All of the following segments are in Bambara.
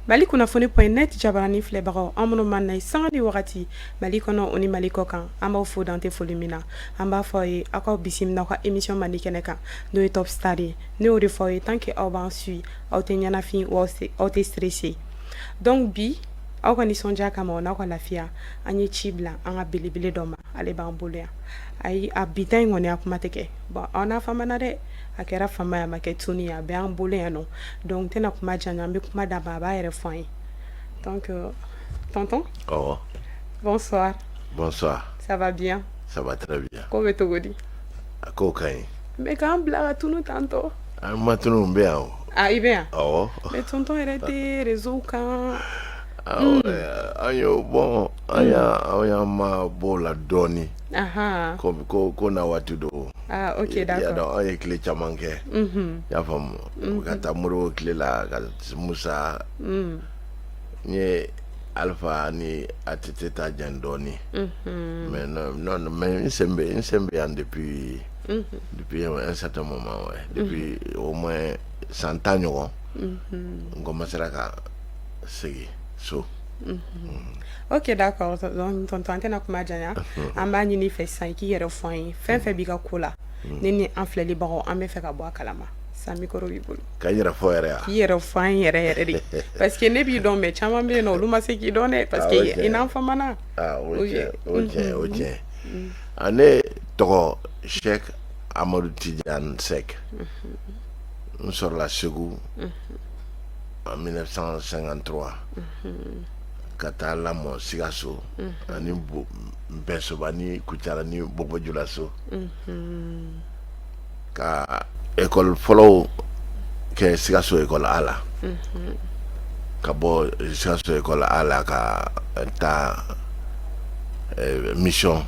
Mali kunnafoni.net jabarani filɛbagaw, an minnu ma na sanga ni wagati Mali kɔnɔ o ni Mali kɔ kan, an b'aw fo dan tɛ foli min na. An b'a fɔ aw ye aw k'aw bisimila aw ka émission mandi kɛnɛ kan, n'o ye Top Star ye. Ne y'o de fɔ aw ye, tant que aw b'an suit, aw tɛ ɲɛnafin wa aw tɛ stressé. Donc bi, aw ka nisɔndiya kama o n'aw ka lafiya, an ye ci bila an ka belebele dɔ ma. Ale b'an bolo yan. Ayi, a bi ta in kɔni, a kuma tɛ kɛ. Bon, aw n'a famana dɛ, a kɛra fama ye, a ma kɛ tuni ye, a bɛ an bolo yan nɔ. Donc n tɛna kuma janya, an bɛ kuma d'a ma, a b'a yɛrɛ fɔ an ye. Donc tonton. Oh. Bonsoir. Bonsoir. Ça va bien? Ça va très bien. Ko bɛ cogo di? A kow ka ɲi. Mais k'an bila ka tunu tantɔ. An ma tunu, n bɛ yan o. Ah, i bɛ yan? Awɔ. Mais tonton yɛrɛ tɛ réseau kan. Awɔ, an y'o bon, an y'an ma bɔ o la dɔɔni. Ko ko ko na waati don. Ah, ok, d'accord. Ya dɔn, an ye tile caman kɛ. I y'a faamu, ka taa Modibo tile la, ka Musa. N ye Alpha ni ATT ta jan dɔɔni. Mais non, non, mais n sen bɛ yan depuis un certain moment, ouais. Depuis au moins san 10 ɲɔgɔn. N commencera ka segin so. Ok, d'accord. Donc tonton, an tɛna kuma janya. An b'a ɲini i fɛ sisan, i k'i yɛrɛ fɔ an ye, fɛn fɛn b'i ka ko la, ne ni an filɛlibagaw, an bɛ fɛ ka bɔ a kalama. Sisan micro b'i bolo. Ka n yɛrɛ fɔ yɛrɛ ya? K'i yɛrɛ fɔ an yɛrɛ yɛrɛ de, parce que ne b'i dɔn, mais caman bɛ yen nɔ, olu ma se k'i dɔn dɛ, parce que i n'an famana. Ah, o tiɲɛ, o tiɲɛ, o tiɲɛ. A ne tɔgɔ Cheikh Amadou Tidiane Seck. N sɔrɔla Segu en 1953, ka taa lamɔ Sikaso ani Npɛsoba ni Kucala ni Bɔbɔjulaso, ka école fɔlɔw kɛ Sikaso école A la, ka bɔ Sikaso école A la ka taa mission,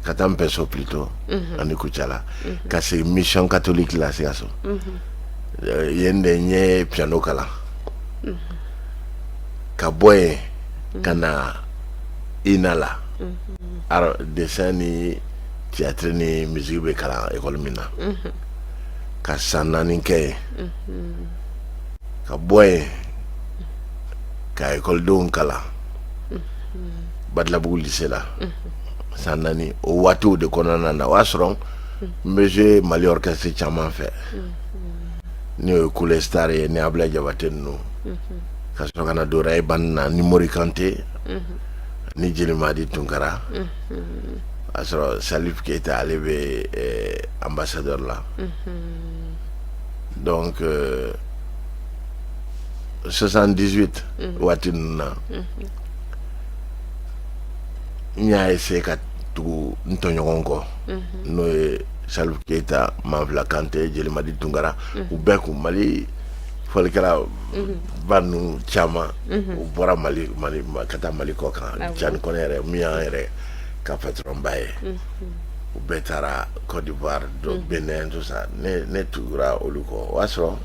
ka taa Npɛso plutôt ani Kucala, ka segin mission catholique la Sikaso. Yen de n ye piano kalan. Ka bɔ yen ka na INA la, art, dessin ni théâtre ni musique bɛ kalan école min na, ka san 4 kɛ yen. Ka bɔ yen ka ekɔlidenw kalan Badalabugu lycée la san 4. O waatiw de kɔnɔna na, o y'a sɔrɔ n bɛ jouer Mali orchestre caman fɛ, n'o ye Kule Star ye ni Ablaye Jabate ninnu, ka sɔrɔ ka na don Rail Band na ni Mori Kante ni Jelimadi Tunkara. A sɔrɔ Salif Keita, ale bɛ ambassadeur la. Donc 78 waati ninnu na, n y'a essayer ka tugu n tɔɲɔgɔn kɔ, n'o ye Salif Keita, Manfila Kante, Jelimadi Tunkara. U bɛɛ kun Mali fɔlikɛla ba ninnu caman, u bɔra Mali ka taa Mali kɔ kan. Cani Kɔnɛ yɛrɛ, min y'an yɛrɛ ka patron ba ye, u bɛɛ taara Côte d'Ivoire, Benin, tout ça. Ne tugura olu kɔ. O y'a sɔrɔ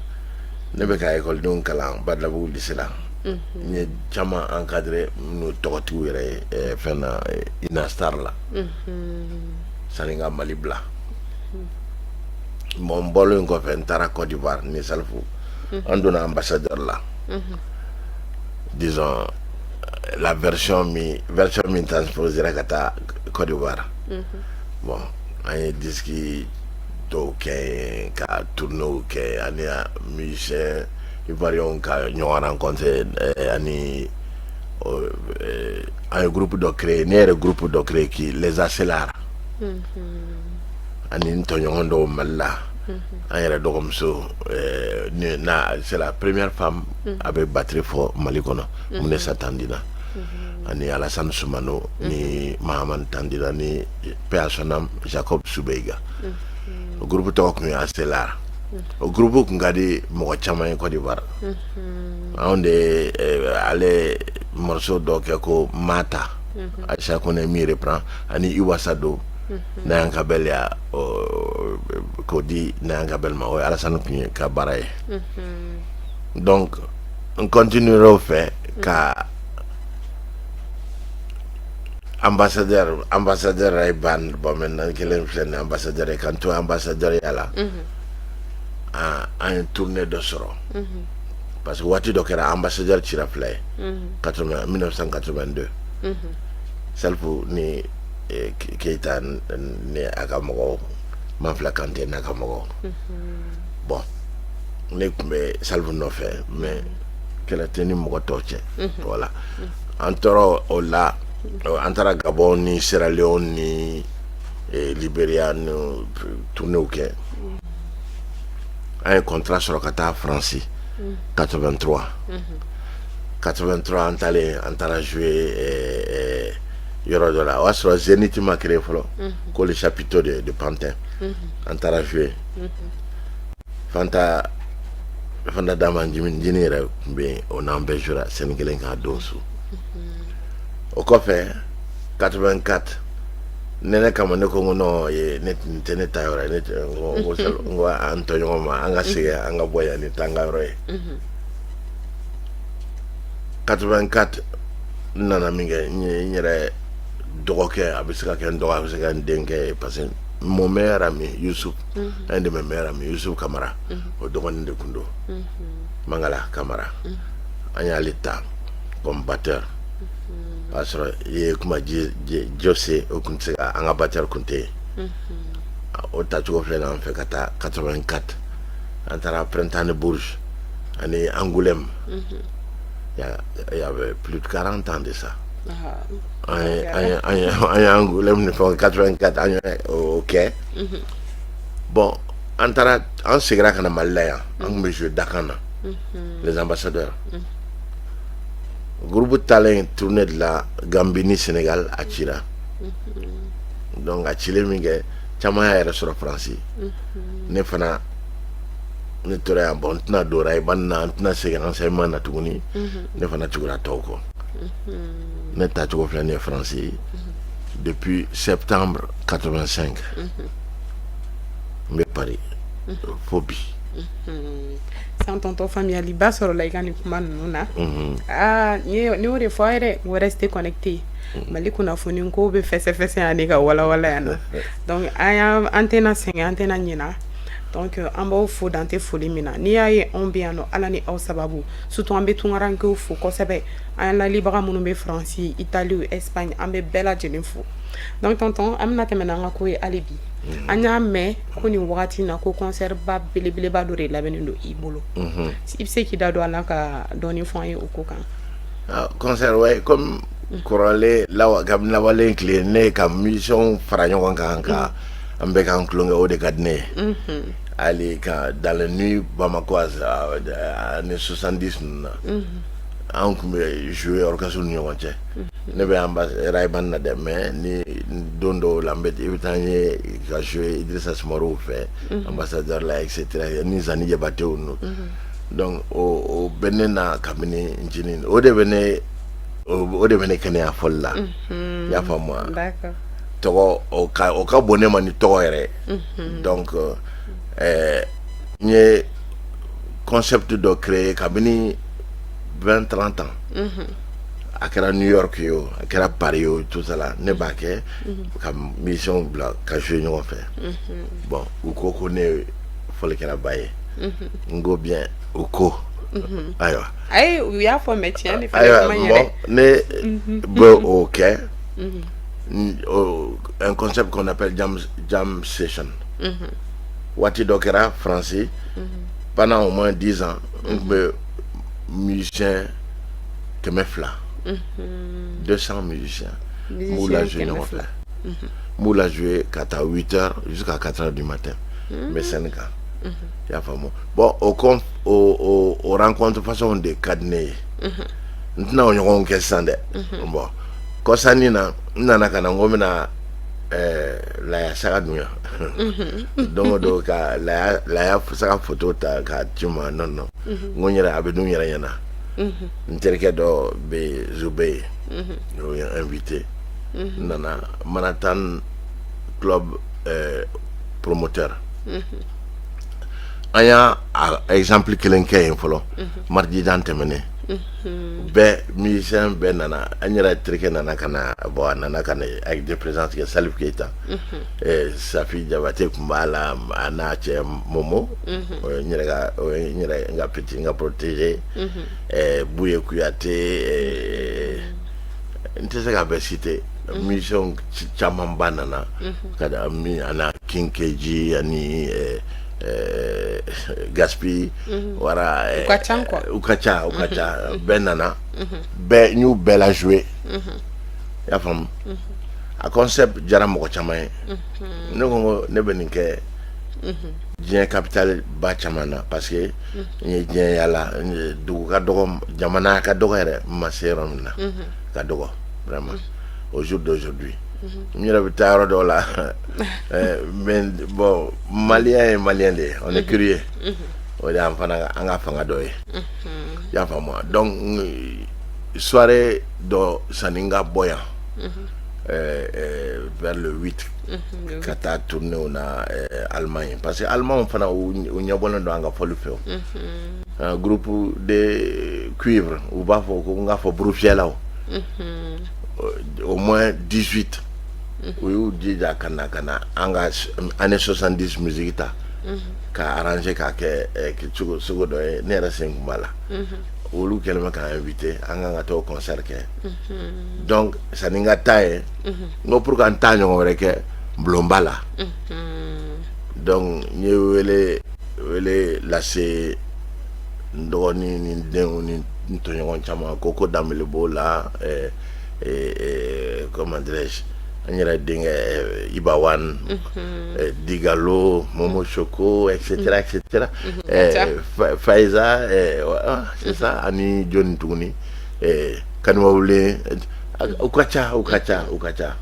ne bɛ ka ekɔlidenw kalan Badalabugu lycée la. N ye caman encadré, minnu tɔgɔtigiw yɛrɛ ye fɛn na, INA Star la, sani n ka Mali bila. Bon, n bɔlen kɔfɛ, n taara Côte d'Ivoire ni Salifu, an donna ambassadeur la, disons la version min transposera ka taa Côte d'Ivoire. Bon, an ye disque dɔw kɛ yen, ka tournéew kɛ, ani musicien ivoirien ka ɲɔgɔn rencontré, ani an ye groupe dɔ créé, ne yɛrɛ groupe dɔ créé qui les Acelars, ani n tɔɲɔgɔn dɔw Mali la. An yɛrɛ dɔgɔmuso ni na, c'est la première femme a bɛ batterie fɔ Mali kɔnɔ, Munesa Tandina, ani Alassane Soumano ni Mahamane Tandina ni paix à son âme Jacob Soubeiga. O groupe tɔgɔ tun ye Acelars. O groupe tun ka di mɔgɔ caman ye Côte d'Ivoire. Anw de ale morceau dɔ kɛ ko Mata, Aïcha Kone mi reprend, ani Iwasado Nayan Kabel ya k'o di Nayan Kabel ma. O ye Alassane tun ye ka baara ye. Donc n continuer o fɛ ka ambassadeur Rail Band. Bon, maintenant kelen filɛ nin ambassadeur ye, k'an to ambassadeur ya la, an ye tournée dɔ sɔrɔ. Parce que waati dɔ kɛra, Ambassadeur cira fila ye, 1982. Salifu ni Keyita ni a ka mɔgɔw, Manfila Kante n'a ka mɔgɔw. Bon, ne tun bɛ Salifu nɔfɛ, mais kɛlɛ tɛ ni mɔgɔ tɔw cɛ. Voilà, an tora o la, an taara Gabon ni Sierra Leone ni Libéria ni tournéew kɛ. An ye contrat sɔrɔ ka taa Faransi 83. 83, an taalen, an taara jouer yɔrɔ dɔ la, o y'a sɔrɔ Zénith ma créé fɔlɔ, ko le chapiteau de Pantin. An taara jouer, Fanta Fanta Dama Njini yɛrɛ tun bɛ yen, o n'an bɛɛ jouera scène kelen kan don su. O kɔfɛ, 84, nɛnɛ kama, ne ko n ko non, ye ne tɛ ne ta yɔrɔ ye. Ne tɛ, n ko n ko an tɔɲɔgɔn ma, an ka segin, an ka bɔ yan, nin t'an ka yɔrɔ ye. 84, n nana min kɛ, n ye n yɛrɛ dɔgɔkɛ, a bɛ se ka kɛ n dɔgɔ, a bɛ se ka kɛ n denkɛ ye, parce que mon meilleur ami Youssouf, un de mes meilleurs amis, Youssouf Kamara, o dɔgɔnin de tun don, Mangala Kamara. An y'ale ta comme batteur. O y'a sɔrɔ i ye kuma Jose, o tun tɛ se ka, an ka batteur tun tɛ yen. O tacogo filɛ nin an fɛ ka taa 84, an taara Printemps de Bourges ani Angoulême. Il y avait plus de 40 ans de ça. An ye Angoulême ni fɛnw, 84, an ye o kɛ. Bon, an taara, an seginna ka na Mali la yan. An tun bɛ jouer Dakan na, les Ambassadeurs. Groupe taalen tournée de la Gambie ni Sénégal, a cira. Donc a cilen min kɛ, caman y'a yɛrɛ sɔrɔ Faransi. Ne fana, ne tora yan. Bon, n tɛna don Ray-Ban na, n tɛna segin enseignement na tuguni. Ne fana tugura tɔw kɔ. Ne taacogo filɛ nin ye Faransi depuis septembre 85, n bɛ Paris fo bi. San tonton, faamuyaliba sɔrɔla i ka nin kuma ninnu na. Aa, ne y'o de fɔ a ye dɛ, n ko restez connecté, Mali kunnafoni ko bɛ fɛsɛfɛsɛ ani ka walawala yan nɔ. Donc an y'a, an tɛna sɛgɛn, an tɛna ɲina. Donc an b'aw fo dan tɛ foli min na. N'i y'a ye anw bɛ yan nɔ, Ala ni aw sababu. Surtout an bɛ tunkarankew fo kosɛbɛ, an lalibaga minnu bɛ Faransi, Italie, Espagne, an bɛ bɛɛ lajɛlen fo. Donc tonton, an bɛna tɛmɛ n'an ka ko ye hali bi. An y'a mɛn ko nin wagati in na, ko concert ba belebeleba dɔ de labɛnnen don i bolo. I bɛ se k'i da don a la ka dɔɔni fɔ an ye o ko kan? Concert, ouais, comme kɔrɔlen lawa, kabini lawale tile, ne ka musiciens fara ɲɔgɔn kan ka an bɛɛ k'an tulonkɛ, o de ka di ne ye. Hali ka dans les nuits bamakoises, années 70 ninnu na, an tun bɛ jouer orchestre ni ɲɔgɔn cɛ. Ne bɛ an ba Ray-Ban na dɛ, mais ni don dɔw la, n bɛ, i bɛ taa n ye ka jouer Idrissa Soumaoro fɛ, Ambassadeur la, et cetera, ni Zani Jabatew ninnu. Donc o bɛ ne na kabini n ncinin. O de bɛ ne kɛnɛya fɔli la. I y'a faamu wa? Tɔgɔ, o ka bon ne ma ni tɔgɔ yɛrɛ ye. Donc n ye concept dɔ créer kabini 20 30 ans. A kɛra New York ye o, a kɛra Paris o, tout ça là, ne b'a kɛ ka musiciens bila ka jouer ɲɔgɔn fɛ. Bon, u ko ko ne ye fɔlikɛlaba ye. N ko bien, u ko ayiwa. Ayi, u y'a fɔ, mais tiɲɛ de fana ye Ayiwa. kuma in Bon, yɛrɛ. Ne bɛ o kɛ, un concept qu'on appelle jam, jam session. Waati dɔ kɛra Faransi, pendant au moins 10 ans, n tun bɛ musicien 200, 200 musiciens, n b'u la jouer Musicien ɲɔgɔn 200. fɛ. N b'u la jouer ka taa 8 heures jusqu'à 4 heures du matin, n bɛ scène kan. I y'a faamu? Bon, o con o o o rencontre façon de ka di ne ye. N tɛna o ɲɔgɔn kɛ sisan dɛ. Bon, kɔsannin na, n nana ka na, n ko n bɛna Laya Saga dun yan don o don, ka Laya Saga photo ta k'a ci n ma. Non, non, n ko n yɛrɛ, a bɛ dun n yɛrɛ ɲɛna. N terikɛ dɔ bɛ yen, Zube yen, o ye n invité, n nana Manhattan Club promoteur. An y'a a exemple kelen kɛ yen fɔlɔ, mardi dan tɛmɛnen. Bɛɛ, musicien bɛɛ nana. An yɛrɛ terikɛ nana ka na, bon, a nana ka na acte de présence kɛ, Salif Keita. Safi Jabate tun b'a la, a n'a cɛ Momo. O ye n yɛrɛ ka, o ye n yɛrɛ n ka petit, n ka protégé. Buye Kuyate, n tɛ se ka bɛɛ citer. Musicien camanba nana ka da min ana King KJ ani Gaspi wara. U ka ca quoi. U ka ca, u ka ca. Bɛɛ nana, bɛɛ n y'u bɛɛ la jouer. I y'a faamu, a concept diyara mɔgɔ caman ye. Ne ko n ko ne bɛ nin kɛ diɲɛ capitale ba caman na, parce que n ye diɲɛ yala, n ye dugu ka dɔgɔ, jamana ka dɔgɔ yɛrɛ, n ma se yɔrɔ min na ka dɔgɔ vraiment. Au jour d'aujourd'hui, n yɛrɛ bɛ taa yɔrɔ dɔw la, mais bon, malien ye malien de ye, on est curieux. O de y'an fana an ka fanga dɔ ye, i y'a faamu wa? Donc soirée dɔ sanni n ka bɔ yan, vers le 8, ka taa tourner na Allemagne, parce que Allemagne fana u ɲɛbɔlen don an ka fɔli fɛ. O groupe de cuivre, u b'a fɔ ko n k'a fɔ burufiyɛlaw, au moins 18, u y'u jija ka na an ka année 70 musique ta ka arranger k'a kɛ cogo sugu dɔ ye. Ne yɛrɛ sen kun b'a la. Olu kɛlen bɛ k'an invité, an kan ka t'o concert kɛ. Donc sanni n ka taa yen, n ko pour que an t'a ɲɔgɔn wɛrɛ kɛ bulonba la. Donc n ye wele lase n dɔgɔnin ni n denw ni n tɔɲɔgɔn caman ko Danbele b'o la, comment dirais-je, an yɛrɛ denkɛ Iba One, Digalo, Momo Choko, etc., etc., Faiza, c'est ça, ani jɔnni tuguni, Kanimawulen, u ka ca, u ka ca, u ka ca.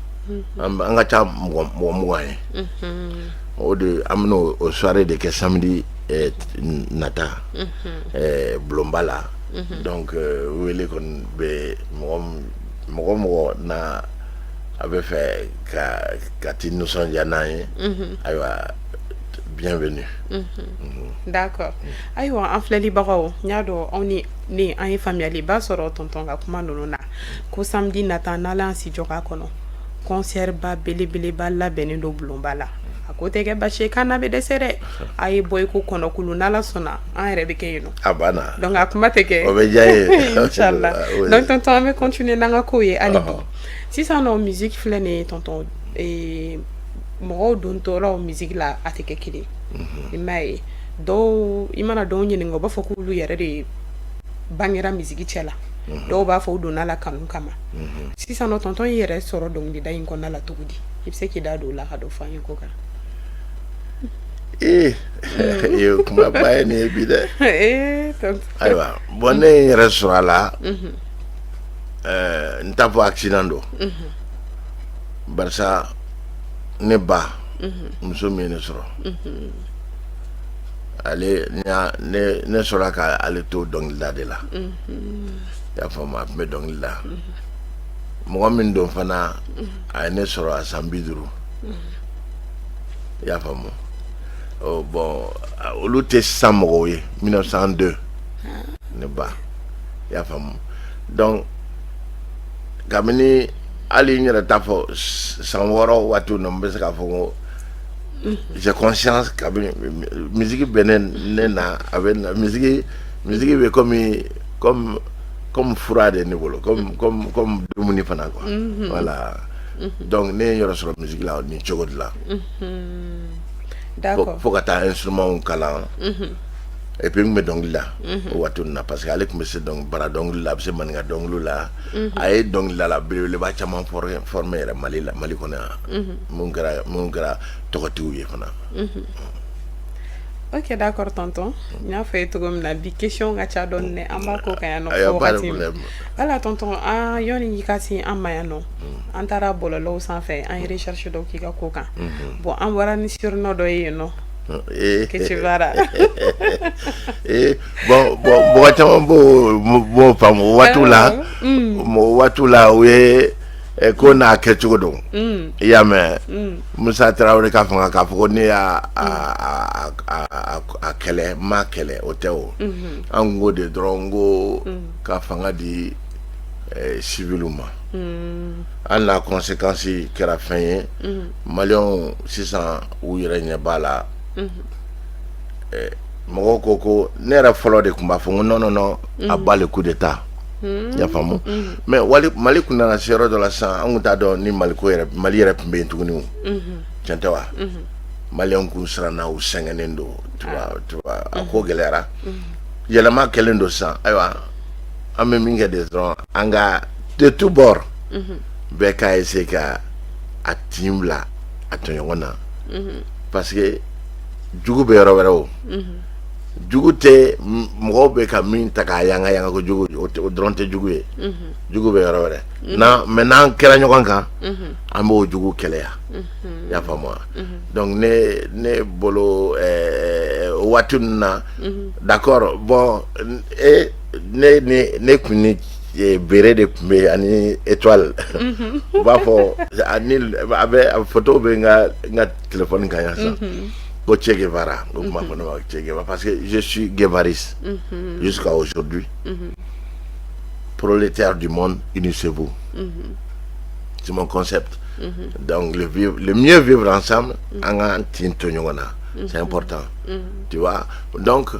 An ka ca mɔgɔ 20 ye. O de an bɛna o soirée de kɛ samedi nata bulonba la. Donc wele kɔni bɛ mɔgɔ mɔgɔ na a bɛ fɛ ka t'i nisɔndiya n'an ye, ayiwa, bienvenue. D'accord. Ayiwa, an filɛlibagaw, n y'a dɔn aw ni ne an ye faamuyaliba sɔrɔ tonton ka kuma ninnu na, ko samedi nata, n'Ala y'an si jɔ k'a kɔnɔ, concert ba belebeleba labɛnnen don bulonba la. A ko tɛ kɛ basi ye k'an n'a bɛ dɛsɛ dɛ. A ye bɔ i ko kɔnɔkulu, n'Ala sɔnna an yɛrɛ bɛ kɛ yen nɔ. A banna. Donc a kuma tɛ kɛ. O bɛ diya ye. Inchallah. Donc tonton, an bɛ continuer n'an ka kow ye hali bi. Sisan nɔ, musique filɛ nin ye tonton, mɔgɔw dontɔlaw musique la, a tɛ kɛ kelen. I m'a ye, dɔw, i mana dɔw ɲininka, u b'a fɔ k'olu yɛrɛ de bangera musique cɛ la. Dɔw b'a fɔ u donna la kanu kama. Sisan nɔ, tonton y'i yɛrɛ sɔrɔ dɔnkilida in kɔnɔna la cogo di? I bɛ se k'i da don o la ka dɔ fɔ an ye ko kan? Ee, ye kumaba ye nin ye bi dɛ. Ee tonton. Ayiwa, bon, ne ye n yɛrɛ sɔrɔ a la, n t'a fɔ accident don, barisa ne ba muso min ye ne sɔrɔ, ale ne sɔrɔla ka ale to dɔnkilida de la. I y'a faamu, a tun bɛ dɔnkili la. Mɔgɔ min don fana, a ye ne sɔrɔ a san 50. I y'a faamu, bon, olu tɛ sisan mɔgɔw ye, 1902 ne ba. I y'a faamu, donc kabini hali n yɛrɛ t'a fɔ san 6 waati na, n bɛ se k'a fɔ ko j'ai conscience kabini musique bɛ ne na, a bɛ na musique bɛ comme fura de ne bolo, comme dumuni fana quoi. Voilà, donc ne ye n yɛrɛ sɔrɔ musique la nin cogo de la. Fo ka taa instrument kalan. Et puis n tun bɛ dɔnkili la o waati ninnu na, parce que ale tun bɛ se bara dɔnkili la, a bɛ se maninka dɔnkili la. A ye dɔnkilidala belebeleba caman formé yɛrɛ Mali la, Mali kɔnɔ yan, mun kɛra tɔgɔtigiw ye fana. Ok, d'accord tonton. N y'a fɔ ye cogo min na, bi question ka ca dɔɔni dɛ, an b'a ko kan yan nɔ fo wagati min. Voilà tonton, an yɔni i ka se an ma yan nɔ, an taara bɔlɔlɔw sanfɛ, an ye recherche dɔw k'i ka ko kan. Bon, an bɔra ni surnom dɔ ye yen nɔ que tu verras. Bon, mɔgɔ caman b'o faamu o waatiw la. O waatiw la, u ye Ko n'a kɛcogo don, i y'a mɛn. Musa Tarawele ka fanga, k'a fɔ ko ne y'a a kɛlɛ, n m'a kɛlɛ, o tɛ. O an ko de dɔrɔn ko ka fanga di civiliw ma. Hali n'a conséquence kɛra fɛn ye, Maliyɛnw sisan u yɛrɛ ɲɛ b'a la. Mɔgɔw ko ne yɛrɛ fɔlɔ de tun b'a fɔ ko non, non, non, à bas le coup d'état, i y'a faamu. Mais wali Mali tun nana se yɔrɔ dɔ la sisan, an tun t'a dɔn ni Mali ko yɛrɛ, Mali yɛrɛ tun bɛ yen tuguni. O tiɲɛ tɛ wa? Maliyɛnw kun siranna, u sɛgɛnnen don, tu vois, tu vois, a ko gɛlɛyara. Yɛlɛma kɛlen don sisan. Ayiwa, an bɛ min kɛ de dɔrɔn, an ka de tout bord, bɛɛ k'a essayer ka a tin bila a tɔɲɔgɔn na, parce que jugu bɛ yɔrɔ wɛrɛ. O jugu tɛ mɔgɔw bɛ ka min ta k'a yanga yanga ko jugu, o dɔrɔn tɛ jugu ye. Jugu bɛ yɔrɔ wɛrɛ n'an, mais n'an kɛra ɲɔgɔn kan, an b'o jugu kɛlɛya, i y'a faamu wa? Donc ne bolo, o waati ninnu na, d'accord, bon, e ne kun ni bere de tun bɛ yen ani étoile, u b'a fɔ ani a bɛ a photo bɛ n ka téléphone kan yan sisan ko Che Guevara. O tun b'a fɔ ne ma Che Guevara parce que je suis guévariste jusqu'à aujourd'hui. Prolétaire du monde, unissez-vous, c'est mon concept. Donc le mieux vivre ensemble, an k'an tin to ɲɔgɔn na, c'est important, tu vois. Donc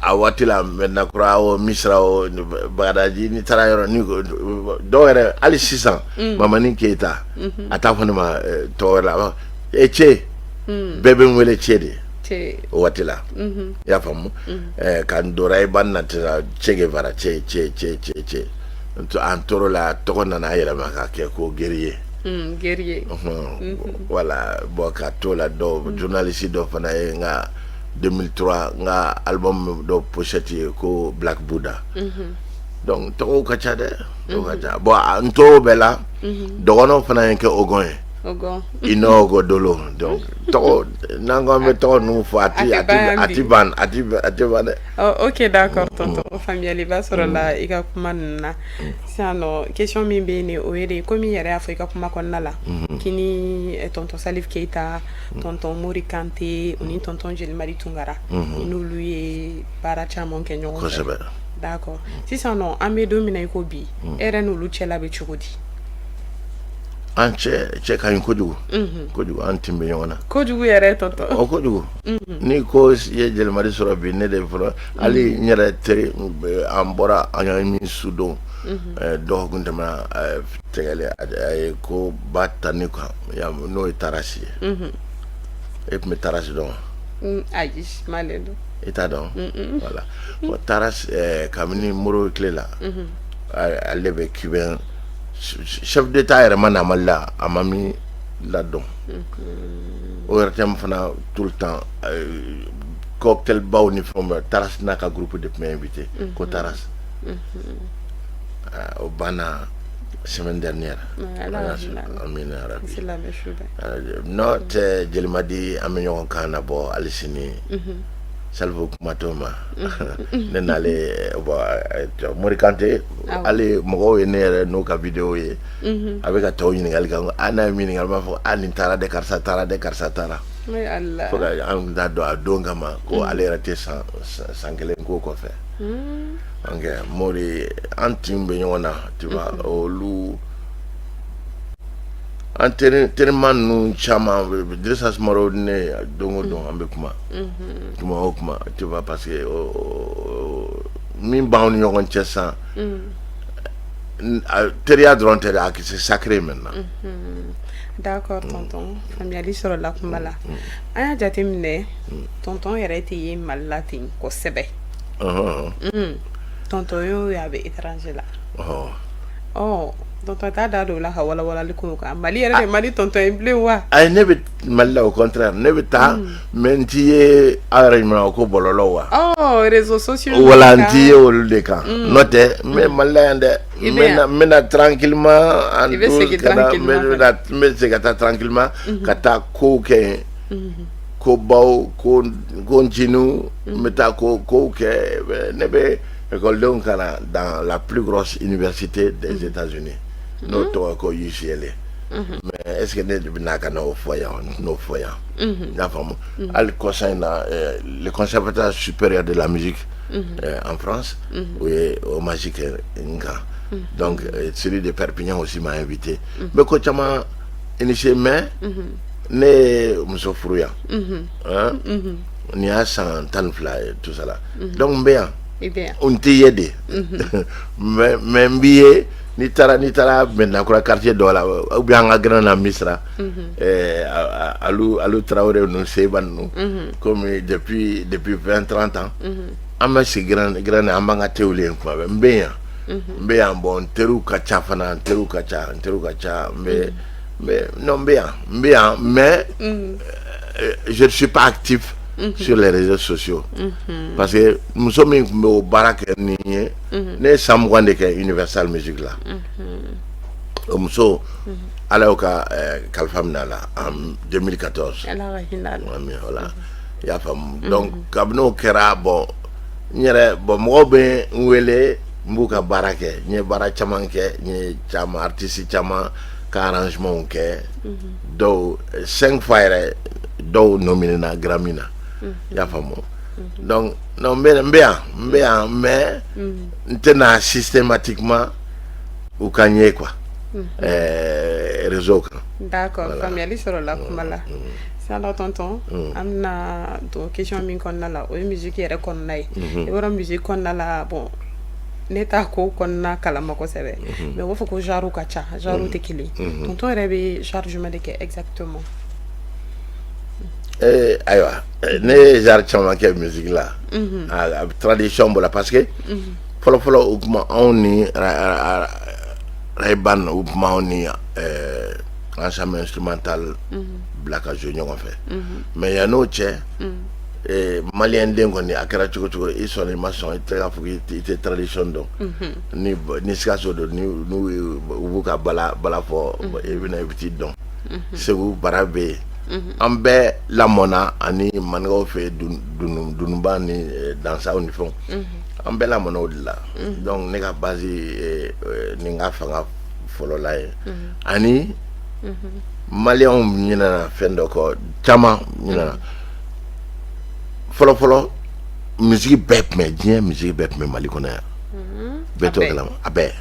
a waati la, Medina Kura o, Misira o, Bagadaji, n'i taara yɔrɔ ni dɔw yɛrɛ, hali sisan Mamani Keyita, a t'a fɔ ne ma tɔgɔ wɛrɛ la, a b'a fɔ e Che. Bɛɛ bɛ n wele Che de o waati la, i y'a faamu. Ka n dora i ba na tɛ Che Guevara, Che, Che, Che, Che, Che. An tor'o la, tɔgɔ nana yɛlɛma ka kɛ ko guerrier. Guerrier. Voilà. Bon, ka t'o la, dɔw journaliste dɔ fana ye n ka 2003, n ka album dɔ pochette ye ko Black Buddha. Donc tɔgɔw ka ca dɛ, tɔgɔw ka ca. Bon, n tor'o bɛɛ la, dɔgɔnɔw fana ye n kɛ Ogon ye. Ogon. Ino Ogo Dolo. Donc tɔgɔ, n'an ko an bɛ tɔgɔ ninnu fɔ, a ti ban, a ti ban dɛ. Oh, ok, d'accord, tonton, faamuyaliba sɔrɔ la i ka kuma ninnu na. Sisan nɔ, question min bɛ yen de, o ye de komi i yɛrɛ y'a fɔ i ka kuma kɔnɔna la k'i ni tonton Salif Keita, tonton Mori Kante, o ni tonton Jelimadi Tunkara, i n'olu ye baara caman kɛ ɲɔgɔn fɛ. Kosɛbɛ. D'accord. Sisan nɔ, an bɛ don min na i ko bi, e yɛrɛ n'olu cɛla bɛ cogo di? An cɛ cɛ ka ɲi kojugu kojugu, an tin bɛ ɲɔgɔn na. Kojugu yɛrɛ, tonton. O kojugu. Ni ko i ye Jelimadi sɔrɔ bi, ne de fɔlɔ, hali n yɛrɛ teri, an bɔra an ye min su don dɔgɔkun tɛmɛna tɛgɛle, a ye ko ba ta ne kan, n'o ye Tarasi ye. E tun bɛ Tarasi dɔn wa? Ayi, n m'ale dɔn. I t'a dɔn? Voilà. Bon, Taras, kabini Moro tile la, ale bɛ cubain chef d'état yɛrɛ ma na Mali la, a ma min ladɔn. ORTM fana, tout le temps, cocktail baw ni fɛnw bɛɛ, Taras n'a ka groupe de tun bɛ invité ko Taras. O banna semaine dernière. Amina ya rabbi. N'o tɛ, Jelimadi, an bɛ ɲɔgɔn kan na bɔ hali sini. Salifu, kuma t'o ma, ne n'ale. Bon, Mori Kante, hali mɔgɔw ye ne yɛrɛ n'o ka vidéo ye, a bɛ ka tɔw ɲininkali kɛ, a n'a ye min ɲininkali, b'a fɔ a nin taara dɛ, karisa taara dɛ, karisa taara. Fo ka an t'a dɔn a don kama ko ale yɛrɛ tɛ san san kelen ko kɔfɛ. Donc Mori, an tin bɛ ɲɔgɔn na, tu vois. Olu an teri terima ninnu caman, Dirisa Sumaro, ne don o don an bɛ kuma, kuma o kuma, tu vois, parce que min b'anw ni ɲɔgɔn cɛ sisan, teriya dɔrɔn tɛ dɛ, a c'est sacré maintenant. D'accord, tonton, faamuyali sɔrɔla kuma la. An y'a jateminɛ, tonton yɛrɛ tɛ ye Mali la ten kosɛbɛ. Tonton y'o ye, a bɛ étranger la. Ɔ, tonton t'a da don o la ka walawalali k'o kan. Mali yɛrɛ de man di tonton ye bilen wa? Ayi, ne bɛ Mali la, au contraire, ne bɛ taa, mais n t'i ye aw yɛrɛ ɲuman ko bɔlɔlɔ wa. Ɔ, réseaux sociaux. Wala, n t'i ye olu de kan. N'o tɛ, n bɛ Mali la yan dɛ. N bɛ na tranquillement. I bɛ segin tranquillement. N bɛ segin ka taa tranquillement, ka taa kow kɛ yen, kobaw, ko ko nciniw, n bɛ taa ko kow kɛ. Ne bɛ ekɔlidenw kalan dans la plus grosse université des États-Unis. N'o tɔgɔ ko UCLA. Mais est ce que ne de bɛna ka n'o fɔ yan? N t'o fɔ yan. I y'a faamu? Hali kɔsa in na, le Conservatoire supérieur de la musique en France, o ye hommage kɛ n kan. Donc celui de Perpignan aussi m'a invité. N bɛ ko caman initié, mais ne ye muso furu yan. Hein? Nin y'a san 12 ye, tout ça là. Donc n bɛ yan. I bɛ yan. N tɛ ye de, mais n b'i ye n'i taara Mɛdinakura quartier dɔ la, ou bien an ka gɛrɛn na Misira, Alu Tarawele ninnu, Seba ninnu, comme depuis 20 30 ans an bɛ sigi gɛrɛn gɛrɛn na, an b'an ka thé wuli yen kuma bɛɛ. N bɛ yan, n bɛ yan. Bon, n teriw ka ca fana, n teriw ka ca, n teriw ka ca. N bɛ non, n bɛ yan, n bɛ yan, mais je ne suis pas actif sur les réseaux sociaux parce que muso min tun bɛ o baara kɛ ni ye, ne ye san 20 de kɛ Universal Music la. O muso, Ala y'o ka kalifa minɛ a la en 2014. Ala ka hinɛ a la. Ami, voilà, i y'a faamu? Donc kabini o kɛra, bon, n yɛrɛ, bon, mɔgɔw bɛ n wele, n b'u ka baara kɛ. N ye baara caman kɛ, n ye caman, artiste caman ka arrangement kɛ. Dɔw cinq fois yɛrɛ, dɔw nominé na Grammy na. I y'a faamu? Donc non, n bɛ yan, n bɛ yan, mais n tɛna systématiquement u ka n ye quoi, réseau kan. D'accord, faamuyali sɔrɔla kuma la. Sisan tonton, an bɛna don question min kɔnɔna la, o ye musique yɛrɛ kɔnɔna ye. I b'a dɔn, musique kɔnɔna la, bon, ne t'a ko kɔnɔna kalama kosɛbɛ, mais u b'a fɔ ko genre ka ca, genre tɛ kelen. Tonton yɛrɛ bɛ genre jumɛn de kɛ exactement? Ayiwa, ne ye genre caman kɛ musique la. A tradition b'o la parce que fɔlɔ fɔlɔ, o tuma anw ni Ray Ban, u tun b'anw ni ensemble instrumental bila ka jouer ɲɔgɔn fɛ. Mais yann'o cɛ, malien den kɔni, a kɛra cogo cogo, i sɔnna i ma sɔn, i tɛ k'a fɔ k'i tɛ tradition dɔn. Ni Sikaso don, ni n'u u b'u ka bala bala fɔ, i bɛna i bɛ t'i dɔn. Segu bara bɛ yen, an bɛɛ lamɔna ani maninkaw fɛ yen, dununba ni dansaw ni fɛnw, an bɛɛ lamɔna o de la. Donc ne ka base ni n ka fanga fɔlɔla ye. Ani maliyɛnw ɲinɛna fɛn dɔ kɔ, caman ɲinɛna. Fɔlɔ fɔlɔ, musique bɛɛ tun bɛ diɲɛ, musique bɛɛ tun bɛ Mali kɔnɔ yan. Bɛɛ t'o kalama, a bɛɛ.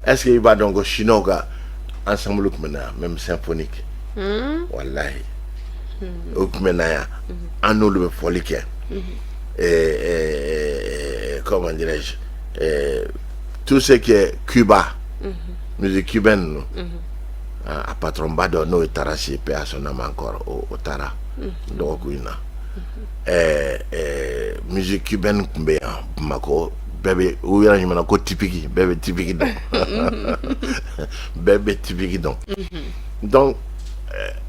Est ce que i b'a dɔn ko chinois ka ensemble tun bɛ na yan, même symphonique? Walahi, o tun bɛ na yan, an n'olu bɛ fɔli kɛ. Comment dirais-je, tout ce qui est Cuba, musique cubaine ninnu, a patron ba dɔ n'o ye Tarasi, paix à son âme encore, o taara dɔgɔkun in na. Musique cubaine tun bɛ yan Bamakɔ, bɛɛ bɛ u yɛrɛ ɲuman ko Tipiki, bɛɛ bɛ Tipiki dɔn, bɛɛ bɛ Tipiki dɔn. Donc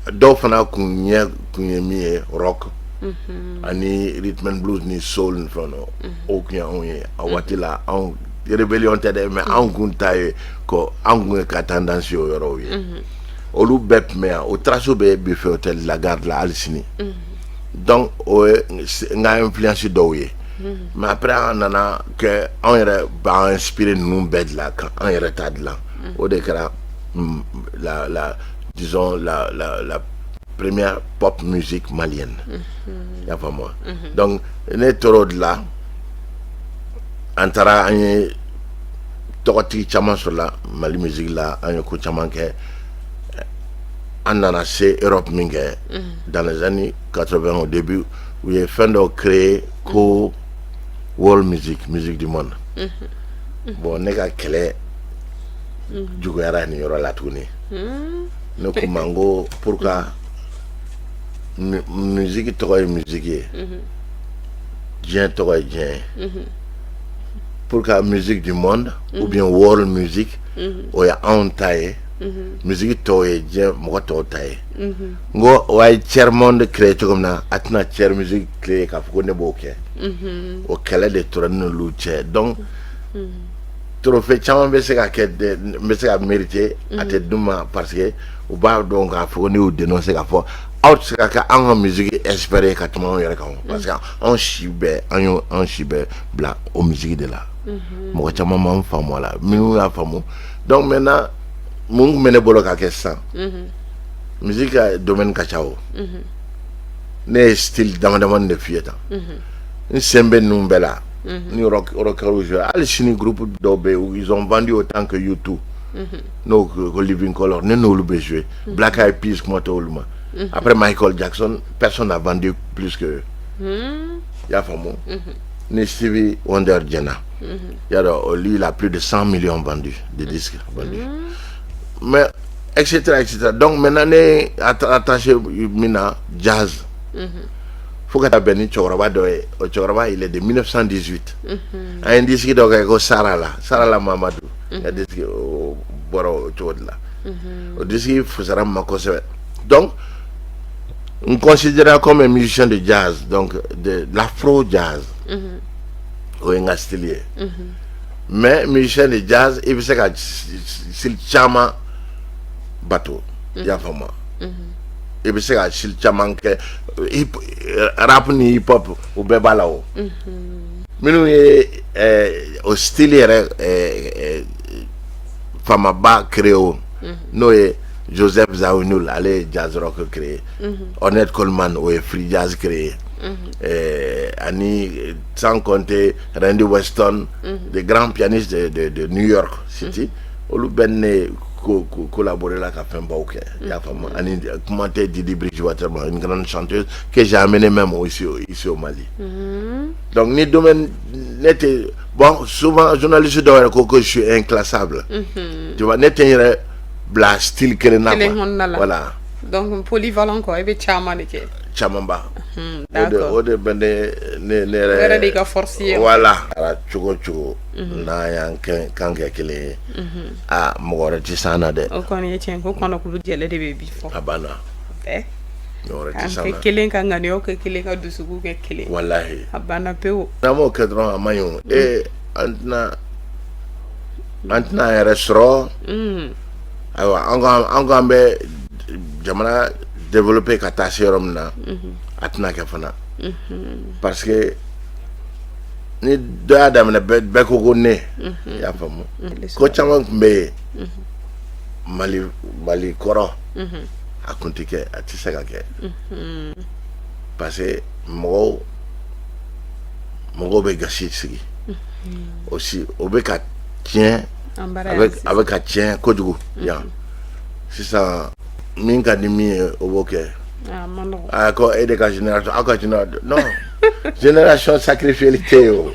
dɔw fana kun ɲɛ kun ye min ye, rock ani rhythm and blues ni soul ni fɛn dɔ, o kun ye anw ye a waati la. Anw rébellion tɛ dɛ, mais anw kun ta ye ko anw kun ye ka tendance o yɔrɔw ye. Olu bɛɛ tun bɛ yan, o trace bɛ buffet hôtel La Garde la hali sini. Donc o ye n ka influence dɔw ye. Mais après an nana kɛ anw yɛrɛ b'an inspiré ninnu bɛɛ de la ka an yɛrɛ ta dilan. O de kɛra la la disons la première pop musique malienne. I y'a faamu wa? Donc ne tor'o de la, an taara, an ye tɔgɔtigi caman sɔrɔla Mali musique la, an ye ko caman kɛ. An nana se Europe min kɛ, dans les années 80 au début, u ye fɛn dɔ créer ko world music, musique du monde. Bon, ne ka kɛlɛ juguyara nin yɔrɔ la tuguni. Ne ko ma n ko pourquoi musique tɔgɔ ye musique ye, diɲɛ tɔgɔ ye diɲɛ ye, pourquoi musique du monde ou bien world music, o ye anw ta ye, musique tɔw ye diɲɛ mɔgɔ tɔw ta ye? N ko o ye tiers monde créé cogo min na, a tɛna tiers musique créé k'a fɔ ko ne b'o kɛ. O kɛlɛ de tora ne n'olu cɛ. Donc trophée caman bɛ se ka kɛ, n bɛ se ka mériter, a tɛ d'u ma parce que u b'a dɔn k'a fɔ ko ne y'u dénoncer k'a fɔ aw tɛ se ka kɛ anw ka musique expert ye ka tɛmɛ anw yɛrɛ kan, parce que anw si bɛɛ, an y'o, anw si bɛɛ bila o musique de la. Mɔgɔ caman ma n faamu a la, minnu y'a faamu. Donc maintenant, mun tun bɛ ne bolo ka kɛ sisan? Musique ka domaine ka ca o. Ne ye style dama damani de f'i ye tan. N sen bɛ ninnu bɛɛ la. Ni rockers joué, hali sini groupe dɔw bɛ yen, ils ont vendu autant que U2, n'o ko Living Colour, ne n'olu bɛ joué. Black Eyed Peas, kuma tɛ olu ma. Après Michael Jackson, personne n'a vendu plus que eux. I y'a faamu? Ni Stevie Wonder jɛnna, y'a dɔn, lui, il a plus de 100 millions vendus de disques vendus, mais etc etc. Donc maintenant, ne attaché min na, jazz, fo ka taa bɛn ni cɛkɔrɔba dɔ ye. O cɛkɔrɔba, il est de 1918. An ye disque dɔ kɛ ko Sarala, Sarala Mamadu ka disque, o bɔra o cogo de la. O disque fusara n ma kosɛbɛ. Donc n considéré comme un musicien de jazz, donc de l'afro jazz, o ye n ka style ye. Mais musicien de jazz, i bɛ se ka style caman bato, i y'a faamu? I bɛ se ka style caman kɛ, rap ni hip hop, o bɛɛ b'a la. O minnu ye o style yɛrɛ faamaba créé, o n'o ye Joseph Zawinul, ale ye jazz rock créé. Ornette Coleman, o ye free jazz créé. Ani sans compter Randy Weston, des grands pianistes de New York City, olu bɛɛ ne collaboré la ka fɛnbaw kɛ, i y'a faamu? Ani kuma tɛ Dee Dee Bridgewater ma, une grande chanteuse que j'ai amené même ici au Mali. Donc ni domaine ne tɛ, bon, souvent journaliste dɔw yɛrɛ ko que je suis inclassable, tu vois? Ne tɛ n yɛrɛ bila style kelen na. Kelen kɔnɔna la. Voilà. Donc polyvalent quoi, i bɛ caman de kɛ. Camanba. O de bɛ ne yɛrɛ. O yɛrɛ de ka force ye. Voilà. A cogo o cogo, n'an y'an kan kɛ kelen ye, aa, mɔgɔ wɛrɛ tɛ s'an na dɛ. O kɔni ye tiɲɛ ko kɔnɔkulu jɛlen de bɛ bi fɔ. A banna. Ɛ. Mɔgɔ wɛrɛ tɛ k'an s'an kɛ na. Kelen ka ŋaniyaw kɛ kelen, ka dusukun kɛ kelen. Walahi. A banna pewu. N'an m'o kɛ dɔrɔn, a man ɲi o. Ee, an tɛna an yɛrɛ sɔrɔ. Ayiwa, an ko an bɛ jamana développer ka taa se yɔrɔ min na, a tɛna kɛ fana, parce que ni dɔ y'a daminɛ, bɛɛ ko ko ne, i y'a faamu? Ko caman tun bɛ yen Mali kɔrɔ, a kun tɛ kɛ, a tɛ se ka kɛ, parce que mɔgɔw bɛ gasi sigi aussi. O bɛ ka tiɲɛ. An bara A yan bɛ sisan. A bɛ ka tiɲɛ kojugu yan sisan. Min ka di min ye, o b'o kɛ. A ma nɔgɔn. A ko e de ka génération, aw ka génération, non, génération sacrifiée tɛ yen, o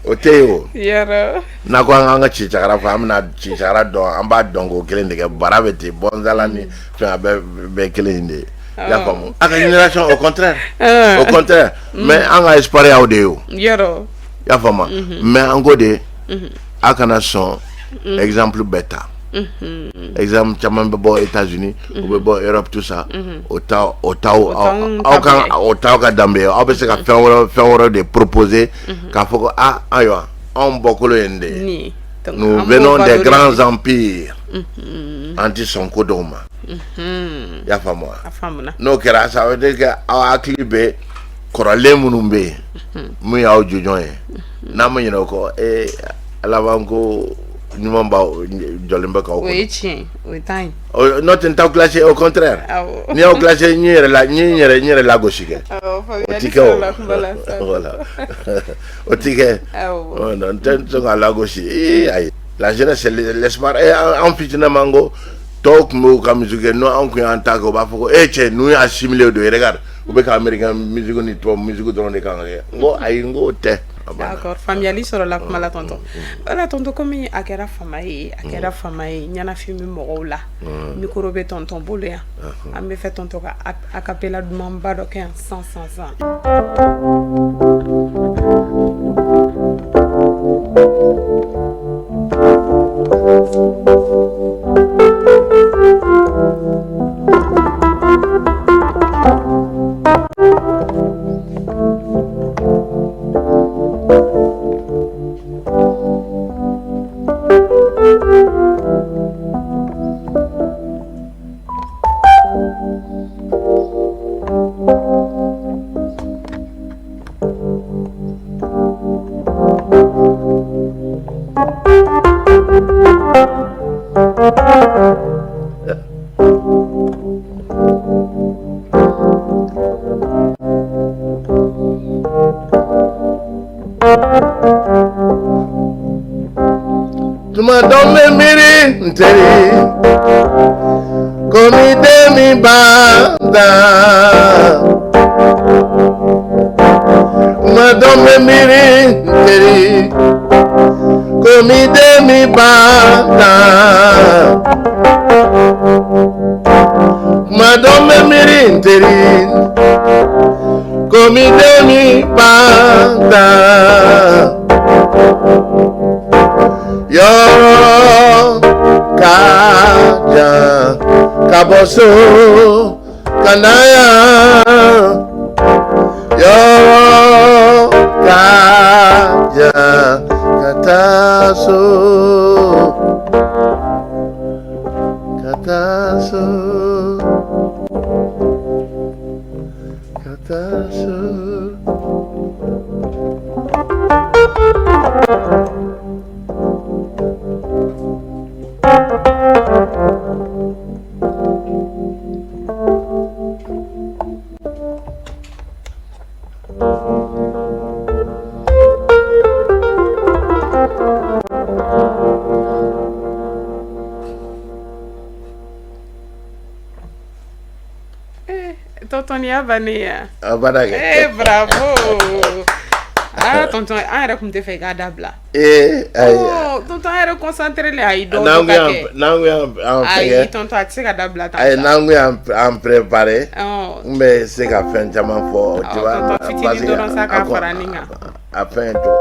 o tɛ yen o. Yɔrɔ. N'a ko an ka cicagara fɔ, an bɛna cicagara dɔn, an b'a dɔn k'o kelen de kɛ. Bara bɛ ten, bɔnzala ni fɛn, a bɛɛ kelen in de ye, i y'a faamu? A ka génération, au contraire, au contraire, mais an ka espoir y'aw de ye o. Yɔrɔ. I y'a faamu? Mais an ko de, a kana sɔn exemple bɛɛ ta. Exemple caman bɛ bɔ États-Unis, u bɛ bɔ Europe, tout ça, o t'aw o t'aw t'anw aw kan taabolo ye. O t'aw ka danbe ye. Aw bɛ se ka fɛn wɛrɛ de proposer, k'a fɔ ko ah, ayiwa, anw bɔkolo ye nin de ye. Nin. Donc, nous an b'o venons des valoriser. grands empires, an ti sɔn ko dɔw ma, i y'a faamu wa? A faamuna. N'o kɛra, ça veut dire que aw hakili bɛ kɔrɔlen minnu bɛ yen, mun y'aw jɔjɔn ye, n'a ma ɲinɛ o kɔ, ee, laban ko ɲuman b'aw jɔlen bɛ k'aw O ye kɔnɔ. tiɲɛ ye, o ye tan ye. N'o tɛ, n t'aw classé, au contraire. N'i y'aw classé, n yɛrɛ la, n yɛrɛ lagosi kɛ. Awɔ, O faamuyali ti kɛ o. sɔrɔla kuma la sa. Voilà, o ti kɛ. Awɔ. Non, n tɛ sɔn ka lagosi. Ee, ayi, la jeunesse, c'est l'espoir. E, an fitinin man ko tɔw tun b'u ka musique kɛ, n'o anw kun y'an ta kɛ, u b'a fɔ ko e cɛ, ninnu y'a assimilé de, regarde, u bɛ ka américain musique ni tubabu musique dɔrɔn de kan ka kɛ. N ko ayi, n ko o tɛ. A banna. D'accord, faamuyali sɔrɔla kuma la, tonton. Voilà, tonton, komi a kɛra fama ye, a kɛra fama ye, ɲɛnafin bɛ mɔgɔw la. Micro bɛ tonton bolo yan. An bɛ fɛ tonton ka a cappella dumanba dɔ kɛ yan san san san. Tuma dɔ n bɛ miiri n teri komi den min bantan. Tuma dɔ n bɛ miiri n teri komi den min bantan. Tuma dɔ n bɛ miiri n teri komi den min bantan. Yɔrɔ ka jan ka bɔ so ka na yan. Yɔrɔ ka jan ka taa so. Ka taa so. Ka taa so. Tonton nin y'a bannen ye A banna kɛ. Eh bravo. Ah tonton, an yɛrɛ tun tɛ fɛ i k'a dabila. Ee ayi. Oh tonton, an yɛrɛ concentré le ayi dɔw N'an ka kun y'an kɛ. N'an kun y'an Ayi fɛngɛ. tonton, a tɛ se ka dabila tan Ayi sa. n'an kun y'an préparé. Ɔ N bɛ se ka fɛn caman fɔ tu vois. Tonton, fitinin dɔrɔn sa k'a fara nin kan. A fɛn to.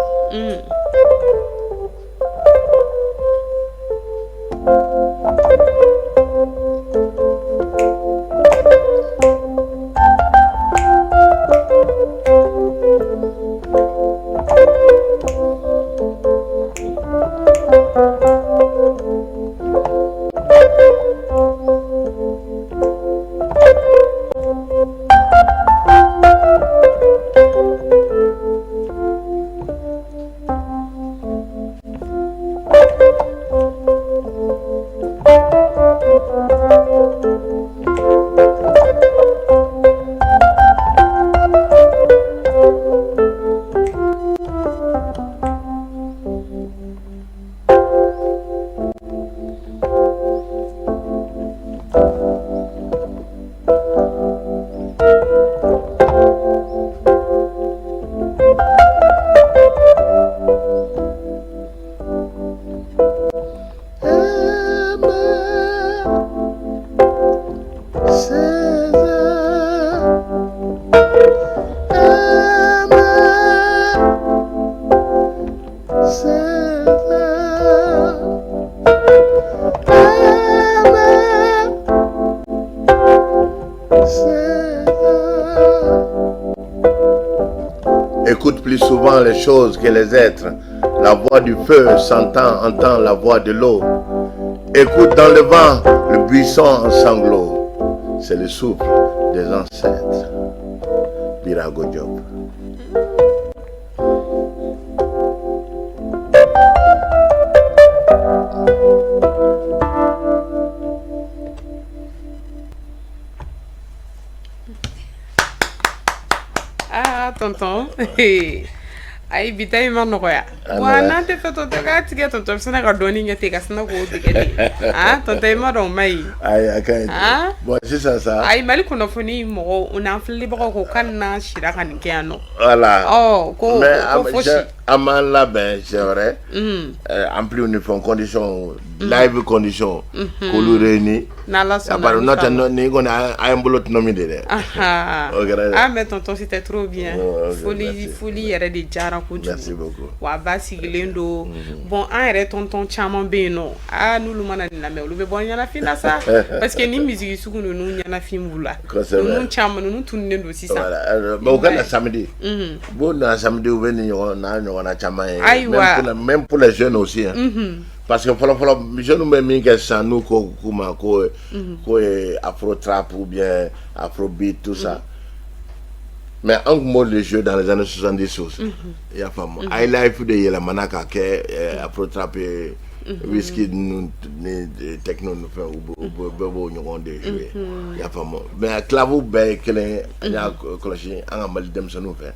Écoute plus souvent les choses que les êtres. La voix du feu s'entend, entend la voix de l'eau. Écoute dans le vent le buisson en sanglots. C'est le souffle des ancêtres. Birago Diop. Ah tonton, ayi bi ta in ma nɔgɔya. A Wa nɔgɔya. n'an tɛ fɛ tonton k'a tigɛ, tonton bɛ sina ka dɔɔnin kɛ ten ka sina k'o tigɛ ten. Ah tonton, i ma dɔn o ma ɲi. Ayi a ka ɲi. Ah? Bon sisan sa. Ayi, Mali kunnafoni mɔgɔw o n'an filɛlibagaw ko k'ale n'an sira ka nin kɛ yan nɔ. Voilà. Ɔ ko Mais ko fosi. an b'an labɛn, c'est vrai. En plus ni fɛn condition live condition k'olu réunir. N'Ala A sɔnna. bari n'o tɛ Inchallah. nin kɔni an ye n bolo tɔnɔmi de dɛ. Aha. O kɛra dɛ. Ah mais tonton, c'était trop bien. Oh, ok, Foli merci. foli yɛrɛ de diyara kojugu. Merci beaucoup. Wa a ba sigilen don. Bon an yɛrɛ tonton caman bɛ yen nɔ. Ah n'olu mana nin lamɛn, olu bɛ bɔ ɲɛnafin na sa. Parce que ni musique sugu ninnu ɲɛnafin b'u la. Kosɛbɛ. Ninnu caman ninnu tununnen don sisan. Voilà. Mais u ka na samedi. B'u na samedi, u bɛ nin ɲɔgɔn n'a ɲɔgɔnna caman ye. Ayiwa. Même pour les jeunes aussi hein. Parce que fɔlɔ fɔlɔ jeunes bɛ min kɛ sisan n'u ko k'u ma ko ye afro trap ou bien afro beat, tout ça. Mais an tun b'o de jouer dans les années 70 aussi. I y'a faamu. High life de yɛlɛmana ka kɛ afro trap ye. Wizkid ninnu ni Tekno ni fɛn, u bɛɛ b'o ɲɔgɔn de jouer, i y'a faamu. Mais clave bɛɛ ye kelen ye. An y'a kɔlɔsi an ka Mali denmisɛnninw fɛ,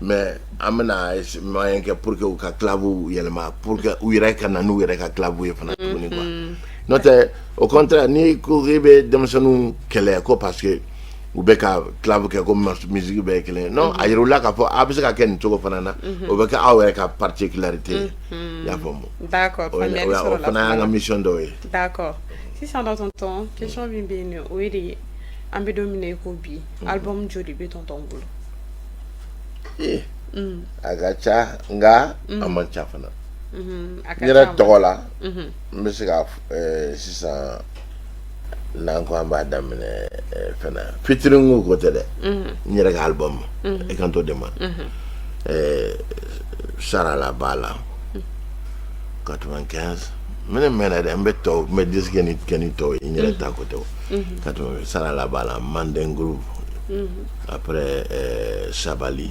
mais an bɛna moyen kɛ pour que u ka clave yɛlɛma, pour que u yɛrɛ ka na n'u yɛrɛ ka clave ye fana tuguni quoi. N'o tɛ, au contraire, n'i ko k'i bɛ denmisɛnninw kɛlɛ ko parce que u bɛ ka clave kɛ, ko musique bɛɛ ye kelen ye, non, a yir'u la k'a fɔ a bɛ se ka kɛ nin cogo fana na, o bɛ kɛ aw yɛrɛ ka particularité ye, i y'a faamu. D'accord. O Faamuyali o sɔrɔla fana kuma y'an ka la. mission dɔw ye. D'accord. Sisan nɔ, tonton, question min bɛ yen nɔ, o ye de ye, an bɛ don min na i ko bi, album joli bɛ tonton bolo? Ee, a ka ca, nka a man ca fana. A N ka yɛrɛ ca ma. tɔgɔ la, n bɛ se ka sisan n'an ko an b'a daminɛ fɛn na, featuring ko tɛ dɛ, n yɛrɛ ka album, i kan t'o de ma. Sarala b'a la 95, n bɛ mɛnna dɛ, n bɛ tɔw, n bɛ disque ni kɛ ni tɔw ye, n yɛrɛ ta ko tɛ o. 80 Sarala b'a la, Manden Groove, après Sabali,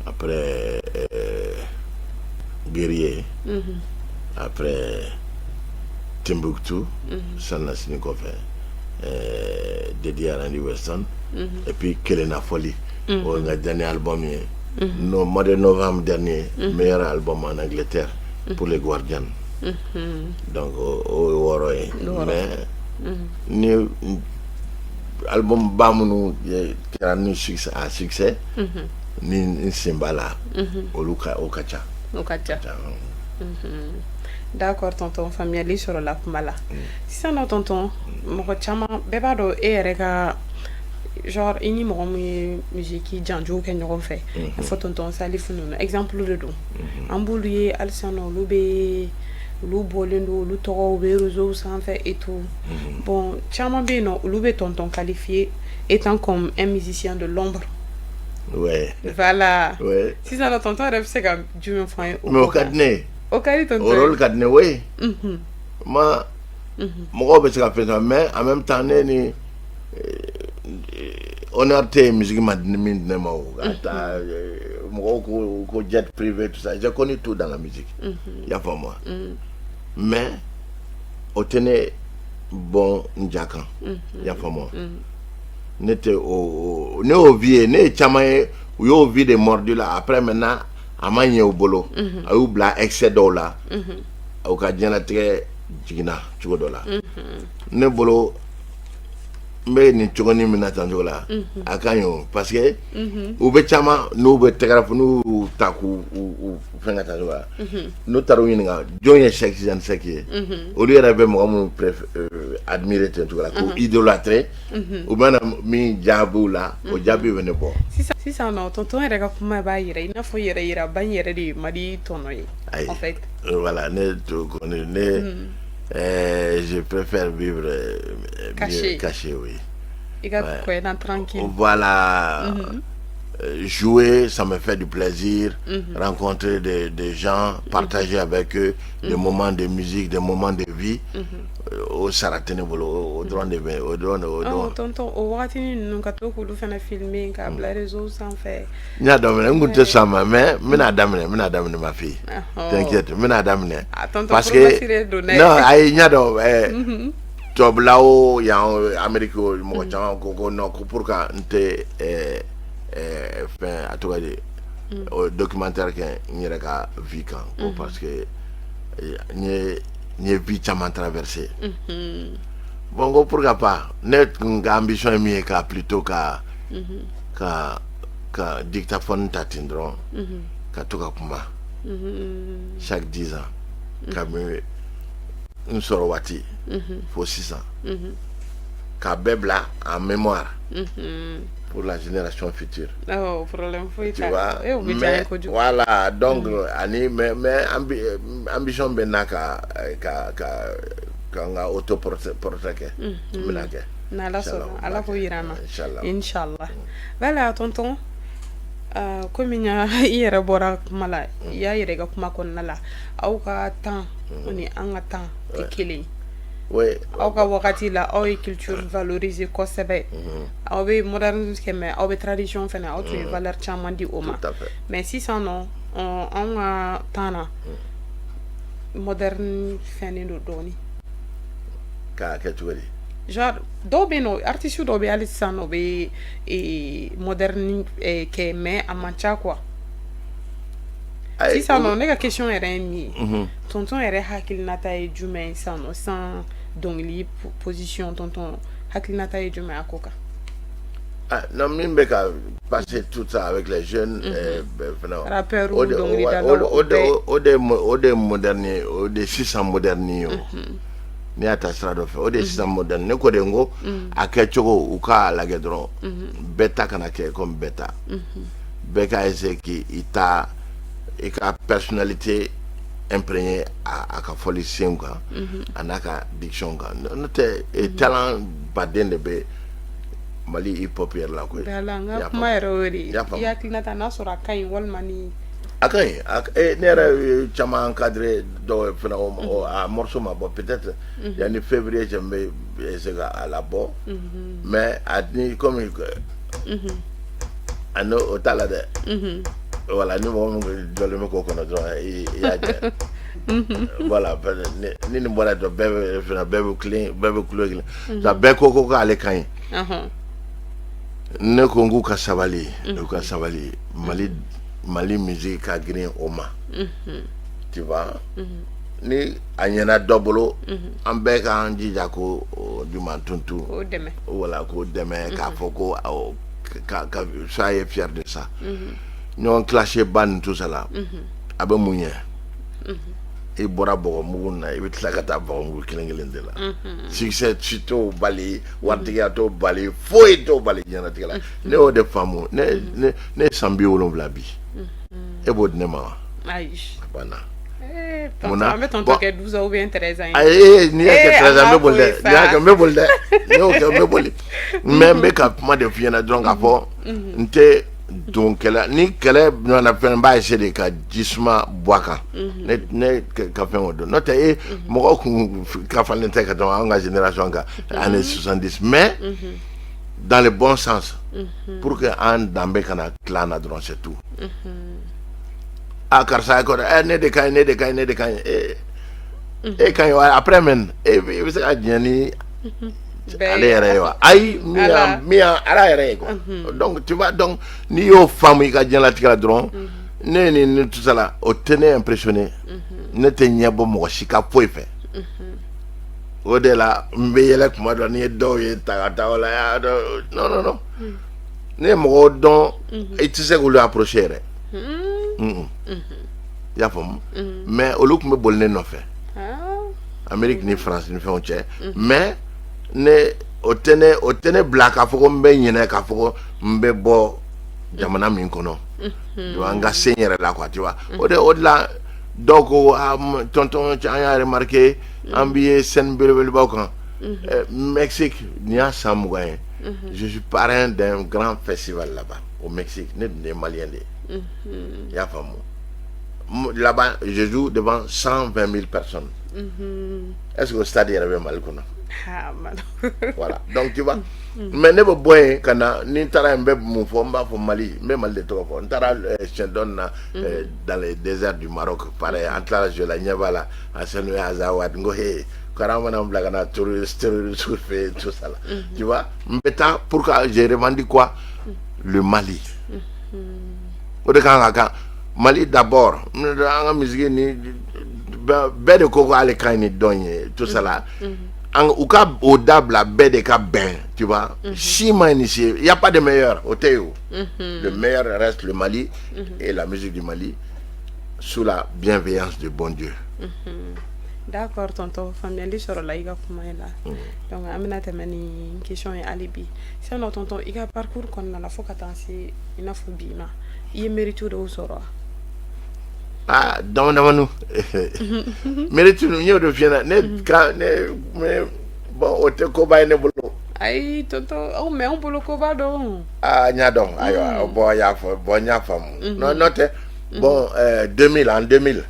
après Guerrier, après Timbuktu, Sanasini kɔfɛ, dédié à Randy Weston, et puis Kelena Folie, o ye n ka dernier album ye, no mois de novembre dernier, meilleur album en Angleterre pour les Guardians. Donc o ye wɔɔrɔ ye. Mais ni album ba minnu kɛra ni succès, à succès, ni n sen b'a la, olu ka, o ka ca. O ka ca. Ca. D'accord, tonton, faamuyali sɔrɔla kuma la. Sisan nɔ, tonton, mɔgɔ caman bɛɛ b'a dɔn e yɛrɛ ka genre, i ni mɔgɔ min ye musique janjow kɛ ɲɔgɔn fɛ, i fɔ tonton Salifu ninnu, exemple de don, an b'olu ye halisa nɔ, olu bɛ, olu bɔlen don, olu tɔgɔw bɛ réseau sanfɛ et tout. Bon, caman bɛ yen nɔ, olu bɛ tonton qualifié étant comme un musicien de l'ombre. Voilà. Sisan nɔ, tonton yɛrɛ bɛ se ka jumɛn fɔ an ye o Mais o ko ka kan? di ne ye. O ka di tonton O ye. rôle ka di ne ye, oui. Ma mɔgɔw bɛ se ka fɛn sɔrɔ, mais en même temps, ne ni honneur tɛ yen, musique ma di min di ne ma, o ka taa mɔgɔw ko jet privé, tout ça, j'ai connu tout dans la musique, i y'a faamu wa. Mais o tɛ ne bɔn n ja kan, i y'a faamu wa. Ne tɛ o ne y'o vie ye, ne ye caman ye, u y'o vie de mordu la. Après maintenant, a ma ɲɛ u bolo, a y'u bila excès dɔw la, u ka diɲɛlatigɛ jiginna cogo dɔ la. Ne bolo, n bɛ nin cogonin min na tan cogo la, a ka ɲi o, parce que u bɛ caman n'u bɛ tɛgɛrɛ fɔ, n'u y'u ta k'u u fɛn ka taa cogo la, n'u taara u ɲininka jɔn ye Cheick Tidiane Seck ye, olu yɛrɛ bɛ mɔgɔ minnu admirer ten cogo la, k'u idolâtrer, u bɛna min jaabi u la, o jaabi bɛ ne bɔ. Sisan nɔ, tonton yɛrɛ ka kuma b'a yira i n'a fɔ yɛrɛ yiraba in yɛrɛ de ye Mali tɔnɔ ye. Ayi. En fait. Voilà, ne to kɔni ne je préfère vivre Caché. mieux caché, oui. I ka kɔɲɛ tranquille. Voilà. Jouer, ça me fait du plaisir. Rencontrer des gens, partager avec eux des moments de musique, des moments de vie. O sara tɛ ne bolo, o dɔrɔn de bɛ, o dɔrɔn de, o Ɔ dɔrɔn. Tonton, o wagatinin ninnu ka to k'olu fana filmer k'a bila réseau sanfɛ. N y'a daminɛ, n kun tɛ sɔn a ma, mais n bɛna daminɛ, n bɛna daminɛ, ma fille. T'inquiète, n bɛna daminɛ. Ah, tonton, Parce promesse que de don dɛ. non, ayi, n y'a dɔn tubabula o, yan o, Amérique o, mɔgɔ caman ko non, ko pourquoi n tɛ fɛn, a tɔgɔ di, o documentaire kɛ n yɛrɛ ka vie kan, ko parce que n ye vie caman traversé. Bon, ko pourquoi pas. Ne tun ka ambition ye min ye, ka plutôt ka dictaphone ta ten dɔrɔn, ka to ka kuma chaque 10 ans, kabini n sɔrɔ waati fo sisan, k'a bɛɛ bila en mémoire pour la génération future. Oh, problème foyi Tu t'a vois. la. O bɛ diya n ye Mais kojugu. voilà, donc ani mais ambition bɛ n na ka n ka auto portrait kɛ, n bɛna kɛ. N'Ala Inchallah, sɔnna, n Ala b'a k'o kɛ. yira an na. Inchallah. Inchallah. Voilà, tonton, komi i yɛrɛ bɔra kuma la, i y'a yɛrɛ i ka kuma kɔnɔna la, aw ka temps o ni an ka temps tɛ kelen ye. Aw ka wagati la, aw ye culture valoriser kosɛbɛ, aw bɛ modernisme kɛ, mais aw bɛ tradition fɛnɛ, aw tun ye valeur caman di o ma. Tout à fait. Mais sisan nɔ, anw ka temps na moderne fɛnnen don dɔɔni. K'a kɛ cogo di? Genre dɔw bɛ yen nɔ, artiste dɔw bɛ hali sisan nɔ, u bɛ moderne kɛ, mais a man ca quoi. Sisan nɔ, ne ka question yɛrɛ ye min ye, tonton yɛrɛ hakilinata ye jumɛn ye sisan nɔ, sisan dɔnkili position, tonton hakilinata ye jumɛn a ko kan? Ah, non, min bɛ ka passer tout ça avec les jeunes fana. Rappeurs, o de dɔnkilidalaw. O de ye moderne ye, o de ye sisan moderne ye. O n'i y'a ta sira dɔ fɛ, o de ye sisan moderne. Ne ko de, n ko a kɛcogo, u k'a lajɛ dɔrɔn, bɛɛ ta kana kɛ comme bɛɛ ta. Bɛɛ ka essayer k'i ta, i ka personnalité imprégné a ka fɔli senw kan, a n'a ka diction kan. N'o tɛ, talent baden de bɛ Mali hip hop yɛrɛ la koyi. Voilà, n ka kuma yɛrɛ y'o de ye. I hakilinata, n'a sɔrɔ a ka ɲi walima ni. A ka ɲi. Ne yɛrɛ ye caman encadré dɔw fana, o a morceau ma bɔ. Peut-être yanni février cɛ, n bɛ essayer ka a labɔ, mais a ni comme a n'o o t'a la dɛ. Voilà, ni mɔgɔ min jɔlen bɛ k'o kɔnɔ dɔrɔn, i y'a jɛ. Voilà, ni nin bɔra dɔrɔn, bɛɛ bɛ fana, bɛɛ bɛ kilen, bɛɛ bɛ kulo kelen. Bɛɛ ko k'ale ka ɲi. Ne ko n k'u ka sabali, u ka sabali. Mali musique ka girin o ma, tu vois. Ni a ɲɛna dɔ bolo, an bɛɛ k'an jija ko juman tuntu. K'o dɛmɛ. Voilà, k'o dɛmɛ, k'a fɔ ko ka soyez fier de ça. Ɲɔgɔn clasher ba nin, tout ça la, a bɛ mun ɲɛ? I bɔra bɔgɔmugu na, i bɛ tila ka taa bɔgɔmugu kelen kelen de la. Succès si t'o bali, waritigiya t'o bali, foyi t'o bali diɲɛlatigɛ la. Ne y'o de faamu. Ne ye san 70 bi, e b'o di ne ma wa? Ayi. A banna. Munna? An bɛ tonton kɛ 12 ans ou bien 13 ans ye. Ayi, n'i y'a kɛ 13 ans, n bɛ boli dɛ. N'i y'a kɛ, n bɛ boli dɛ. N'i y'o kɛ, n bɛ boli. Mais n bɛ ka kuma de f'i ɲɛna dɔrɔn, k'a fɔ n tɛ don kɛlɛ ni kɛlɛ ɲɔgɔnna fɛn. N b'a essayer de ka ji suma bɔ a kan. Ne ka fɛn o don, n'o tɛ e mɔgɔw kun kafalen tɛ ka tɛmɛ anw ka génération kan, années 70, mais dans le bon sens, pour que an danbe kana tila an na dɔrɔn, c'est tout. Ah, karisa ko ɛ, ne de ka ɲi, ne de ka ɲi, ne de ka ɲi. E e ka ɲi wa? Après même, e bɛ se ka diɲɛ ni ale yɛrɛ ye wa? Ayi, min y'a min y'a ala yɛrɛ ye quoi. Donc tu vois, donc n'i y'o faamu i ka diɲɛlatigɛ la dɔrɔn, ne ni tout ça la, o tɛ ne impressionné. Ne tɛ ɲɛ bɔ mɔgɔ si ka foyi fɛ. O de la n bɛ yɛlɛ kuma dɔ, n'i ye dɔw ye ta ka taa o la. Non, non, non, ne ye mɔgɔw dɔn, i tɛ se k'olu approcher yɛrɛ. I y'a faamu? Mais olu tun bɛ boli ne nɔfɛ Amérique ni France ni fɛnw cɛ, mais ne o tɛ ne bila k'a fɔ ko n bɛ ɲinɛ, k'a fɔ ko n bɛ bɔ jamana min kɔnɔ, tu vois, n ka se n yɛrɛ la quoi, tu vois. O de la dɔw ko: ah, tonton, an y'a remarqué, an b'i ye scène belebelebaw kan. Mexique, nin y'a san 20 ye, je suis parrain d'un grand festival là-bas au Mexique. Ne dun ye malien de ye, i y'a faamu? Là-bas, je joue devant 120 000 personnes. Est-ce que au stade yɛrɛ bɛ Mali kɔnɔ? Voilà, donc tu vois. Mais ne bɛ bɔ yen ka na, ni n taara yen, n bɛ mun fɔ? N b'a fɔ Mali, n bɛ Mali de tɔgɔ fɔ. N taara siɲɛ dɔ na dans les déserts du Maroc, pareil, an tilala jouer la, ɲɛ b'a la, a senu Azawad. N ko he, k'an mana bila ka na terroriste fɛ yen, tout ça là, tu vois. N bɛ taa pour que je revendique quoi? Le Mali. O de kan ka kan Mali d'abord. An ka musique ni bɛɛ de ko ko ale ka ɲi ni dɔn ye, tout ça là, an u ka o dabila, bɛɛ de ka bɛn, tu vois. Si ma ɲi ni si, il y a pas de meilleur, o tɛ yen o. Le meilleur reste le Mali et la musique du Mali, sous la bienveillance du bon Dieu. D'accord tonton, faamuyali sɔrɔla i ka kuma in la. Donc an bɛna tɛmɛ ni question ye hali bi. Sisan nɔ tonton, i ka parcours kɔnɔna la fo ka taa se i n'a fɔ bi ma, i ye mérite dɔw sɔrɔ wa? Ah, dama damani mérite, n y'o de f'i ɲɛna. Ne ka ne bon, o tɛ koba ye ne bolo. Ayi tonton, aw mais anw bolo koba dɔn. Ah, n y'a dɔn. Ayiwa, bon, y'a fɔ, bon, n y'a faamu. Non, n'o tɛ, bon, 2000, en 2000,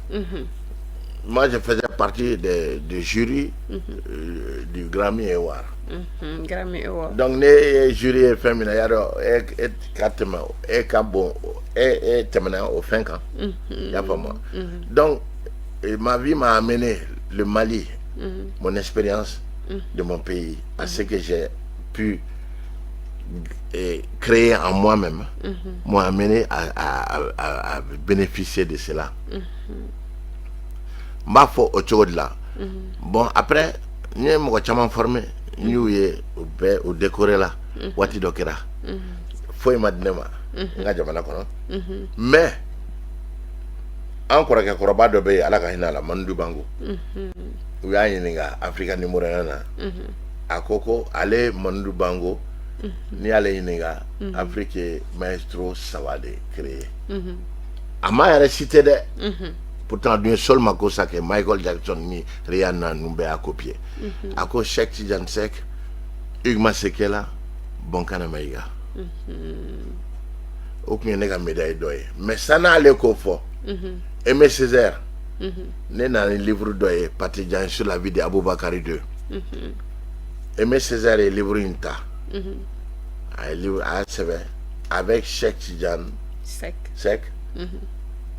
moi je faisais partie des jury du Grammy Award. Grammy Award. Donc ne ye jury ye fɛn min na, y'a dɔn, e ka tɛmɛ, e ka bon, e tɛmɛna o fɛn kan, i y'a faamu? Donc Et ma vie m'a amené le Mali, mon expérience de mon pays, à ce que j'ai pu créer en moi-même, m'a amené à bénéficier de cela. N b'a fɔ o cogo de la. Bon, après, n ye mɔgɔ caman formé, n y'u ye, u bɛɛ u décoré la. Waati dɔ kɛra, foyi ma di ne ma n ka jamana kɔnɔ. Mais an kɔrɔkɛ kɔrɔba dɔ bɛ yen, Ala ka hinɛ a la, Manu Dibango, u y'a ɲininka Africa numéro 1 na, a ko ko ale Manu Dibango, n'i y'ale ɲininka, Afrique ye maestro saba de créé. A m'a yɛrɛ cité dɛ. Pourtant, dun ye Soul Makossa kɛ, Michael Jackson ni Rihanna ninnu bɛɛ y'a copié. A ko Cheikh Tidiane Seck, Hugh Masekela, Bonkana Maïga. O tun ye ne ka médaille dɔ ye. Mais san'ale k'o fɔ, Aimé Césaire, ne nana ni livre dɔ ye, Patijan, sur la vie de Aboubakari II. Aimé Césaire ye livre in ta, a ye livre, a y'a sɛbɛn avec Cheikh Tidiane Seck. Seck,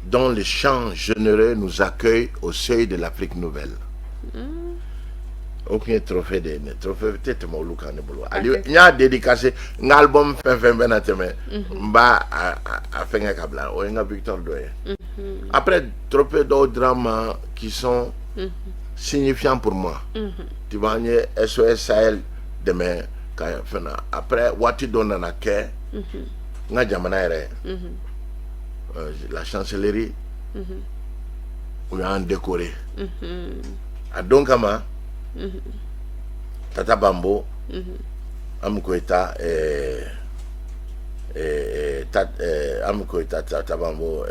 dont le chant généreux nous accueille au seuil de l'Afrique nouvelle. O tun ye trophée de ye. Ne trophée tɛ tɛmɛ olu kan ne bolo. Ali n y'a dédicacé n ka album fɛn fɛn bɛ na tɛmɛ, n b'a a fɛngɛ ka bila. O ye n ka victoire dɔ ye. Après, trophée dɔw dira n ma qui sont signifiants pour moi, tu vois. N ye SOS Sahel dɛmɛ ka fɛn na. Après, waati dɔ nana kɛ, n ka jamana yɛrɛ, la chancellerie, u y'an décoré. A don kama, Tata Bambo, Ami Koyita, Ami Koyita, Tata Bambo,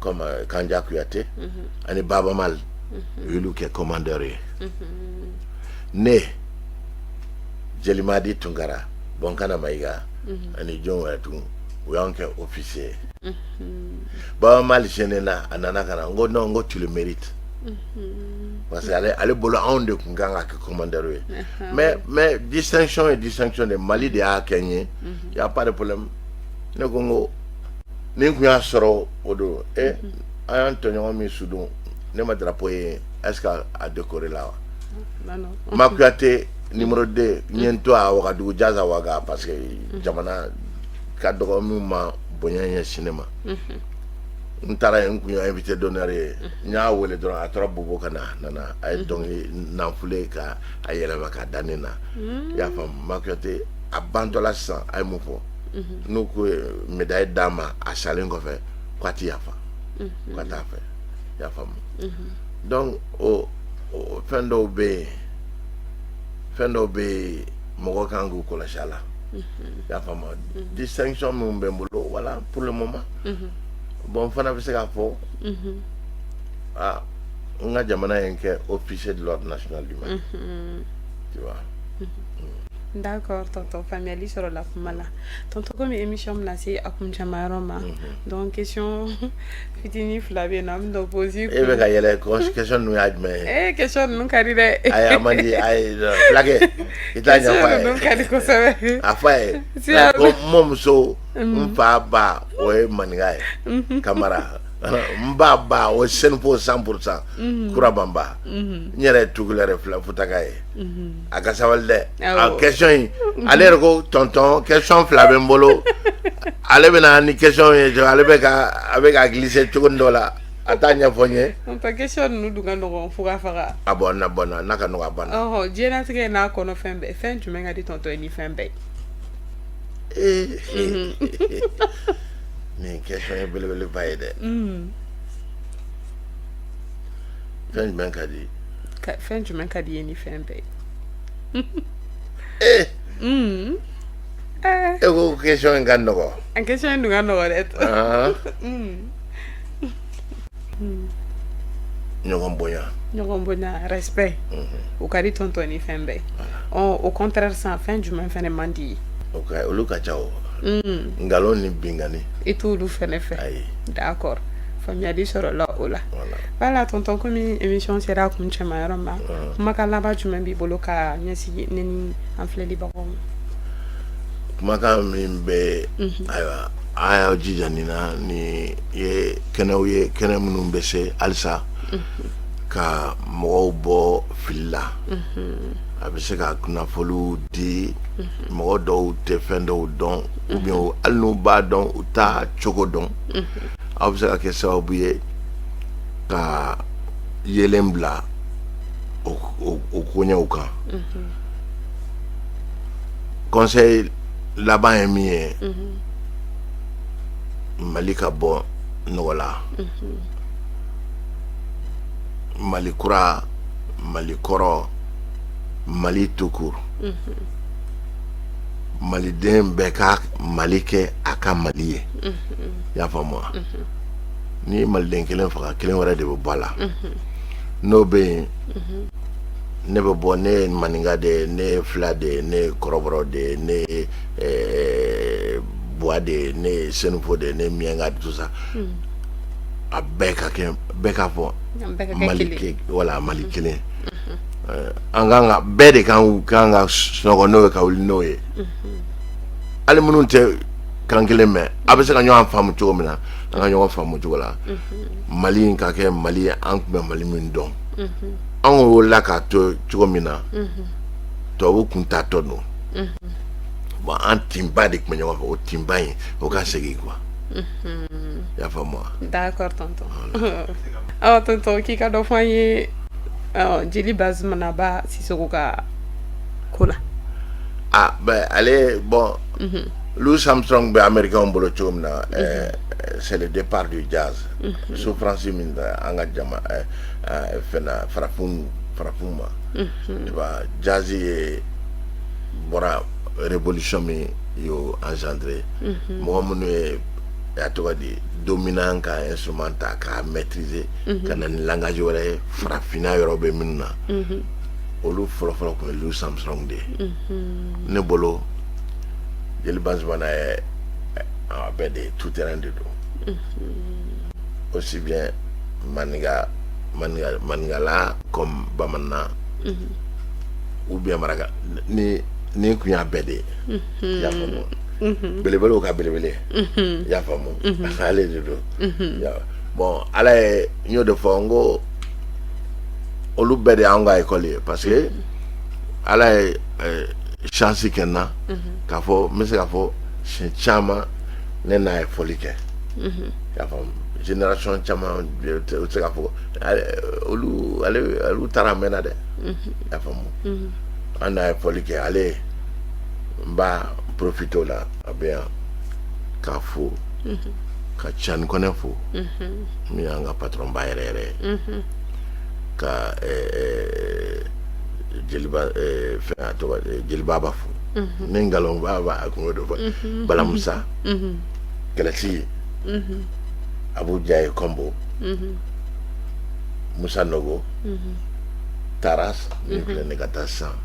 comme Kanja Kouyaté ani Baba Mal, u y'olu kɛ commandeur ye. Ne Jelimadi Tunkara, Bonkana Mayiga ani jɔn wɛrɛ tugun, u y'an kɛ officier ye. Baba Mal gêné na, a nana ka na, n ko non, n ko tu le mérites, parce que ale bolo, anw de tun kan ka kɛ commandeur ye. Mais distinction ye distinction de, Mali de y'a kɛ n ye, y a pas de problème. Ne ko n ko ni n kun y'a sɔrɔ o don, an y'an tɔɲɔgɔn min sudon, ne ma drapeau ye, est ce que a décoré la wa? Non, non. Makuyate numéro 2, n ye n to a Wagadugu Jaza Waga, parce que jamana ka dɔgɔ min ma bonya ɲɛsin ne ma. N taara yen, n kun ye invité d'honneur ye. N y'a wele dɔrɔn, a tora Bobo ka na, a nana, a ye dɔnkili nanfule ka a yɛlɛma ka da ne na. I y'a faamu? Makuyate a bantɔla sisan, a ye mun fɔ? N'u ko médaille d'a ma a salen kɔfɛ, k'a ti yafa, k'a t'a fɛ. I y'a faamu? Donc o fɛn dɔw bɛ yen, fɛn dɔw bɛ yen, mɔgɔ kan k'u kɔlɔsi a la. I y'a faamu? Distinction minnu bɛ n bolo, voilà pour le moment. Bon, n fana bɛ se k'a fɔ, ah, n ka jamana ye n kɛ officier de l'ordre national du Mali, tu vois. D'accord, tonton, faamuyali sɔrɔla kuma la. Tonton, komi émission bɛna se a kuncɛma yɔrɔ ma, donc question fitinin fila bɛ yen nɔ, an bɛ n'o poser. E bɛ ka yɛlɛ ko question ninnu y'a jumɛn ye? Question ninnu ka di dɛ. Ayi, a man di. Ayi, fulakɛ, i t'a ɲɛfɔ a Question ninnu ye. ka di kosɛbɛ. A fɔ a ye ko n mɔmuso, n fa ba, o ye maninka ye, Kamara. N ba ba, o ye Senufo 100%, Kurabanba. N yɛrɛ ye tugulɛrɛ fila Futaka ye. A ka sabali dɛ. A question in, ale yɛrɛ ko tonton, question fila bɛ n bolo. Ale bɛ na ni question ye, ale bɛ ka a bɛ ka glisser cogo dɔ la, a t'a ɲɛfɔ n ye. Tonton, question ninnu dun ka nɔgɔn fo ka faga. A bɔn na bɔn na n'a ka nɔgɔn, a banna. Ɔhɔ, diɲɛlatigɛ n'a kɔnɔ fɛn bɛɛ, fɛn jumɛn ka di tonton ye ni fɛn bɛɛ ye? Ee, nin question ye belebeleba ye dɛ. Fɛn jumɛn ka di? Fɛn jumɛn ka di ye ni fɛn bɛɛ ye? Ee, e ko question in ka nɔgɔn. A question in dun ka nɔgɔn dɛ. Ɲɔgɔn bonya. Ɲɔgɔn bonya, respect, o ka di tonton ni fɛn bɛɛ. Ɔ, au contraire sisan, fɛn jumɛn fɛnɛ man di ye? O ka olu ka ca o. Nkalon ni binkani. I t'olu fɛnɛ fɛ? Ayi. D'accord, faamuyali sɔrɔla o la. Voilà, tonton, komi émission sera a kuncɛma yɔrɔ ma, kumakan laban jumɛn b'i bolo ka ɲɛsin ne ni an filɛlibagaw ma? Kumakan min bɛ, ayiwa. A y'aw jija nin na. Nin ye kɛnɛw ye, kɛnɛ minnu bɛ se halisa ka mɔgɔw bɔ fili la. A bɛ se ka kunnafoniw di. Mɔgɔ dɔw tɛ fɛn dɔw dɔn, ou bien hali n'u b'a dɔn, u t'a cogo dɔn. Aw bɛ se ka kɛ sababu ye ka yeelen bila o koɲɛw kan. Conseil laban ye min ye, Mali ka bɔ nɔgɔ la, Mali kura, Mali kɔrɔ, Mali tout court, maliden bɛɛ ka Mali kɛ a ka Mali ye. I y'a faamu wa? N'i ye maliden kelen faga, kelen wɛrɛ de bɛ bɔ a la. N'o bɛ yen, ne bɛ bɔ, ne ye maninka de ye, ne ye fila de ye, ne ye kɔrɔbɔrɔ de ye, ne ye buwa de ye, ne ye senufo de ye, ne ye miyanka de, tout ça, a bɛɛ ka kɛ, bɛɛ k'a fɔ Mali, voilà, Mali kelen. An kan ka bɛɛ de kan ka sunɔgɔ n'o ye, ka wuli n'o ye. Hali minnu tɛ kan kelen mɛn, a bɛ se ka ɲɔgɔn faamu cogo min na, an ka ɲɔgɔn faamu cogo la. Mali in ka kɛ Mali ye, an tun bɛ Mali min dɔn, an wolola k'a to cogo min na, tubabu kun t'a tɔ don. Bon, an tinba de tun bɛ ɲɔgɔn fɛ, o tinba in, o ka segin quoi. I y'a faamu wa? D'accord, tonton. Ɔ tonton, k'i ka dɔ fɔ an ye jeli Bazumanaba Sisoko ka ko la. Ah ben, ale, bon, Louis Armstrong bɛ américain bolo cogo min na, c'est le départ du jazz. Souffrance min da an ka jama fɛn na, farafin ma, tu vois, jazz ye bɔra révolution min y'o engendré. Mɔgɔ minnu ye, a tɔgɔ di, dominant ka instrument ta k'a maîtriser ka na ni langage wɛrɛ ye farafinna yɔrɔ bɛ minnu na, olu fɔlɔfɔlɔ tun ye Louis Armstrong de ye. Ne bolo, jeli Bazoumana ye a bɛɛ de ye, tout terrain de don, aussi bien maninka maninka maninkala comme bamanan ou bien maraka. Ni kun y'a bɛɛ de ye, i y'a faamu? Belebelew ka belebele, i y'a faamu? Ale de don. Bon, ala ye, n y'o de fɔ, n ko olu bɛɛ de y'anw ka école ye, parce que ala ye chance kɛ n na k'a fɔ n bɛ se k'a fɔ siɲɛ caman ne n'a ye fɔli kɛ, i y'a faamu? Génération caman u tɛ se k'a fɔ olu, ale, olu taara a mɛnna dɛ, i y'a faamu? An n'a ye fɔli kɛ. Ale, n b'a profiter o la, a bɛ yan, k'a fo, ka Cani Kɔnɛ fo, min y'an ka patron ba yɛrɛ yɛrɛ ye, ka jeliba fɛn, a tɔgɔ jeliba b'a fo ni nkalon b'a a kun de fɔ, Balamusa kɛlɛtigi, Abu Jaye Kɔnbo, Musa Nogo Taras min filɛ ne ka taa sisan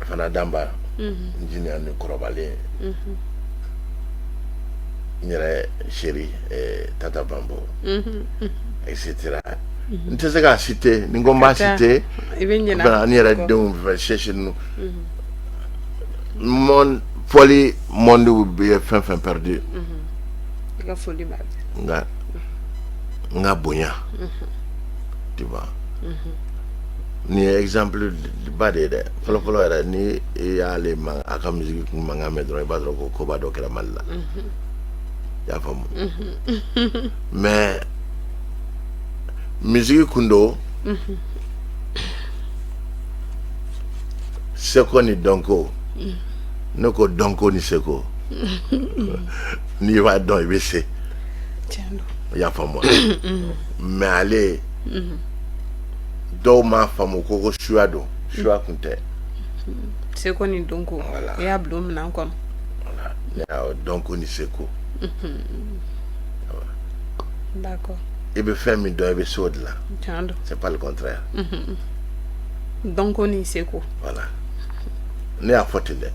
fana, Danba njiniya ni kɔrɔbalen, n yɛrɛ chéri Tata Bambo, et cetera. N tɛ se k'a citer, ni n ko n b'a citer, i bɛ ɲinɛ. N yɛrɛ denw fɛ, sɛsi ninnu, mon fɔli monde bɛ fɛn fɛn perdu. I ka foli b'a n ka n ka bonya, tu vois, nin ye exemple ba de ye dɛ. Fɔlɔ fɔlɔ yɛrɛ, ni i y'ale man a ka musique kun mankan mɛn dɔrɔn, i b'a dɔn ko koba dɔ kɛra Mali la, i y'a faamu? Mais musique kun don, seko ni dɔnko. Ne ko dɔnko ni seko, n'i b'a dɔn, i bɛ se, i y'a faamu? Mais ale, dɔw m'a faamu ko suya don, suya kun tɛ. Seko ni dɔnko. Voilà. I y'a bila o minɛn kɔnɔ. Voilà, dɔnko ni seko. D'accord. I bɛ fɛn min dɔn, i bɛ se o de la. Tiɲɛ don. C'est pas le contraire. Dɔnko ni seko. Voilà, ne y'a fɔ ten dɛ,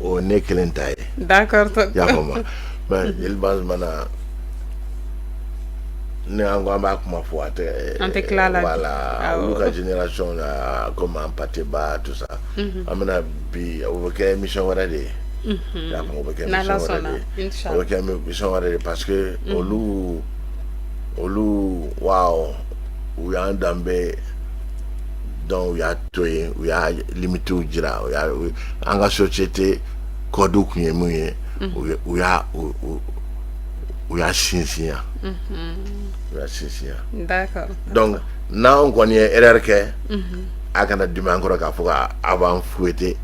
o ne kelen ta ye. D'accord. I y'a faamu? Mais jeli Bazoumana, ni an ko an b'a kuma fɔ, a tɛ An tɛ tila la bi. Voilà. Awɔ. Olu ka génération na, comme an Pate Ba, tout ça, an bɛna bi, o bɛ kɛ émission wɛrɛ de ye. I y'a faamu, o bɛ kɛ émission wɛrɛ de ye, o bɛ kɛ émission wɛrɛ de, parce que olu waaw, u y'an danbe donc u y'a to yen, u y'a limitew jira, u y'a an ka société code kun ye mun ye, u y'a sinsin yan, u y'a sinsin yan. Donc n'anw kɔni ye erreur kɛ, a kana dimi an kɔrɔ k'a fɔ k'a b'an fouetter,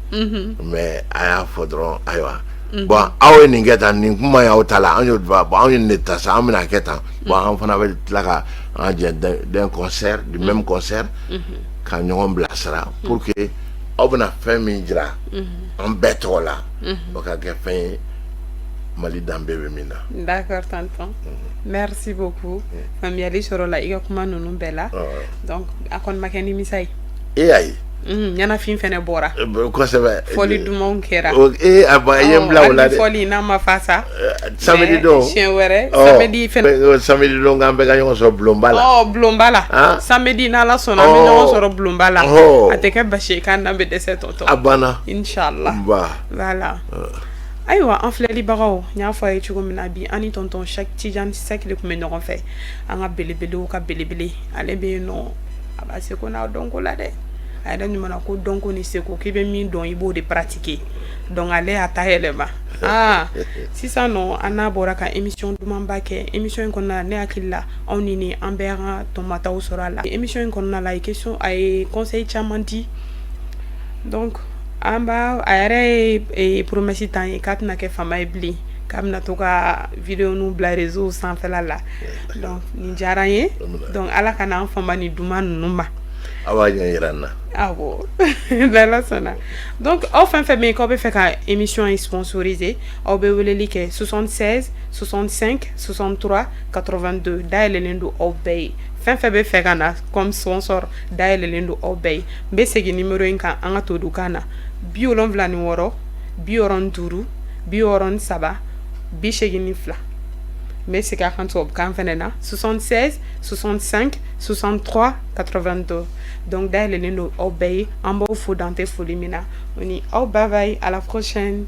mais a y'a fɔ dɔrɔn: ayiwa, bon, aw ye nin kɛ tan, nin kuma y'aw ta la, an y'o, bon, anw ye nin de ta sa, an bɛna kɛ tan. Bon, an fana bɛ tila ka an jɛ d'un concert, du même concert, ka ɲɔgɔn bilasira pour que aw bɛna fɛn min jira an bɛɛ tɔgɔ la, o ka kɛ fɛn ye Mali danbe bɛ min na. D'accord tonton, merci beaucoup. Faamuyali sɔrɔla i ka kuma ninnu bɛɛ la. Donc a kɔni ma kɛ nimisa ye. E y'a ye. Ɲɛnafin fɛnɛ bɔra. Kosɛbɛ. Fɔli dumanw kɛra. Ee, a ba, i ye n bila o la dɛ. Fɔli n'a ma fa sa. Samedi don. Siɲɛ wɛrɛ, samedi fɛnɛ. Samedi don, k'an bɛɛ ka ɲɔgɔn sɔrɔ bulonba la. Ɔ, bulonba la, samedi, n'Ala sɔnna, an bɛ ɲɔgɔn sɔrɔ bulonba la. A tɛ kɛ basi ye k'an dan bɛ dɛsɛ, tonton. A banna. Inchallah. Ba. Voilà. Ayiwa, an filɛlibagaw, n y'a fɔ a ye cogo min na, bi an ni tonton Cheikh Tidiane Seck de tun bɛ ɲɔgɔn fɛ, an ka belebelew ka belebele. Ale bɛ yen nɔ, a b'a seko n'a dɔnko la dɛ. A yɛrɛ ɲuman ko dɔnko ni seko, k'i bɛ min dɔn, i b'o de pratiquer. Donc ale y'a ta yɛlɛma. Aa, sisan nɔ, an n'a bɔra ka émission dumanba kɛ. Émission in kɔnɔna la, ne hakili la, aw ni ni an bɛɛ an ka tɔmɔtaw sɔrɔ a la. Émission in kɔnɔna la, a ye question, a ye conseil caman di. Donc an b'a, a yɛrɛ ye promesse t'an ye k'a tɛna kɛ fama ye bilen, k'a bɛna to ka vidéo nu bila réseau sanfɛla la. Donc nin diyara n ye. Donc Ala ka n'an fama ni duman ninnu ma. Aw b'a ɲɛ yira n na. Awɔ, n'Ala sɔnna. Donc aw fɛn fɛn bɛ yen k'aw bɛ fɛ ka émission in sponsoriser, aw bɛ weleli kɛ 76 65 63 82. Dayɛlɛlen don aw bɛɛ ye. Fɛn fɛn bɛ fɛ ka na comme sponsor, dayɛlɛlen don aw bɛɛ ye. N bɛ segin numéro in kan an ka todukan na: 76 65 63 82. N bɛ segin a kan tubabukan fɛnɛ na: 76 65 63 82. Donc dayɛlɛlen don aw bɛɛ ye. An b'aw fo dante foli min na. O ni aw, bye bye, à la prochaine.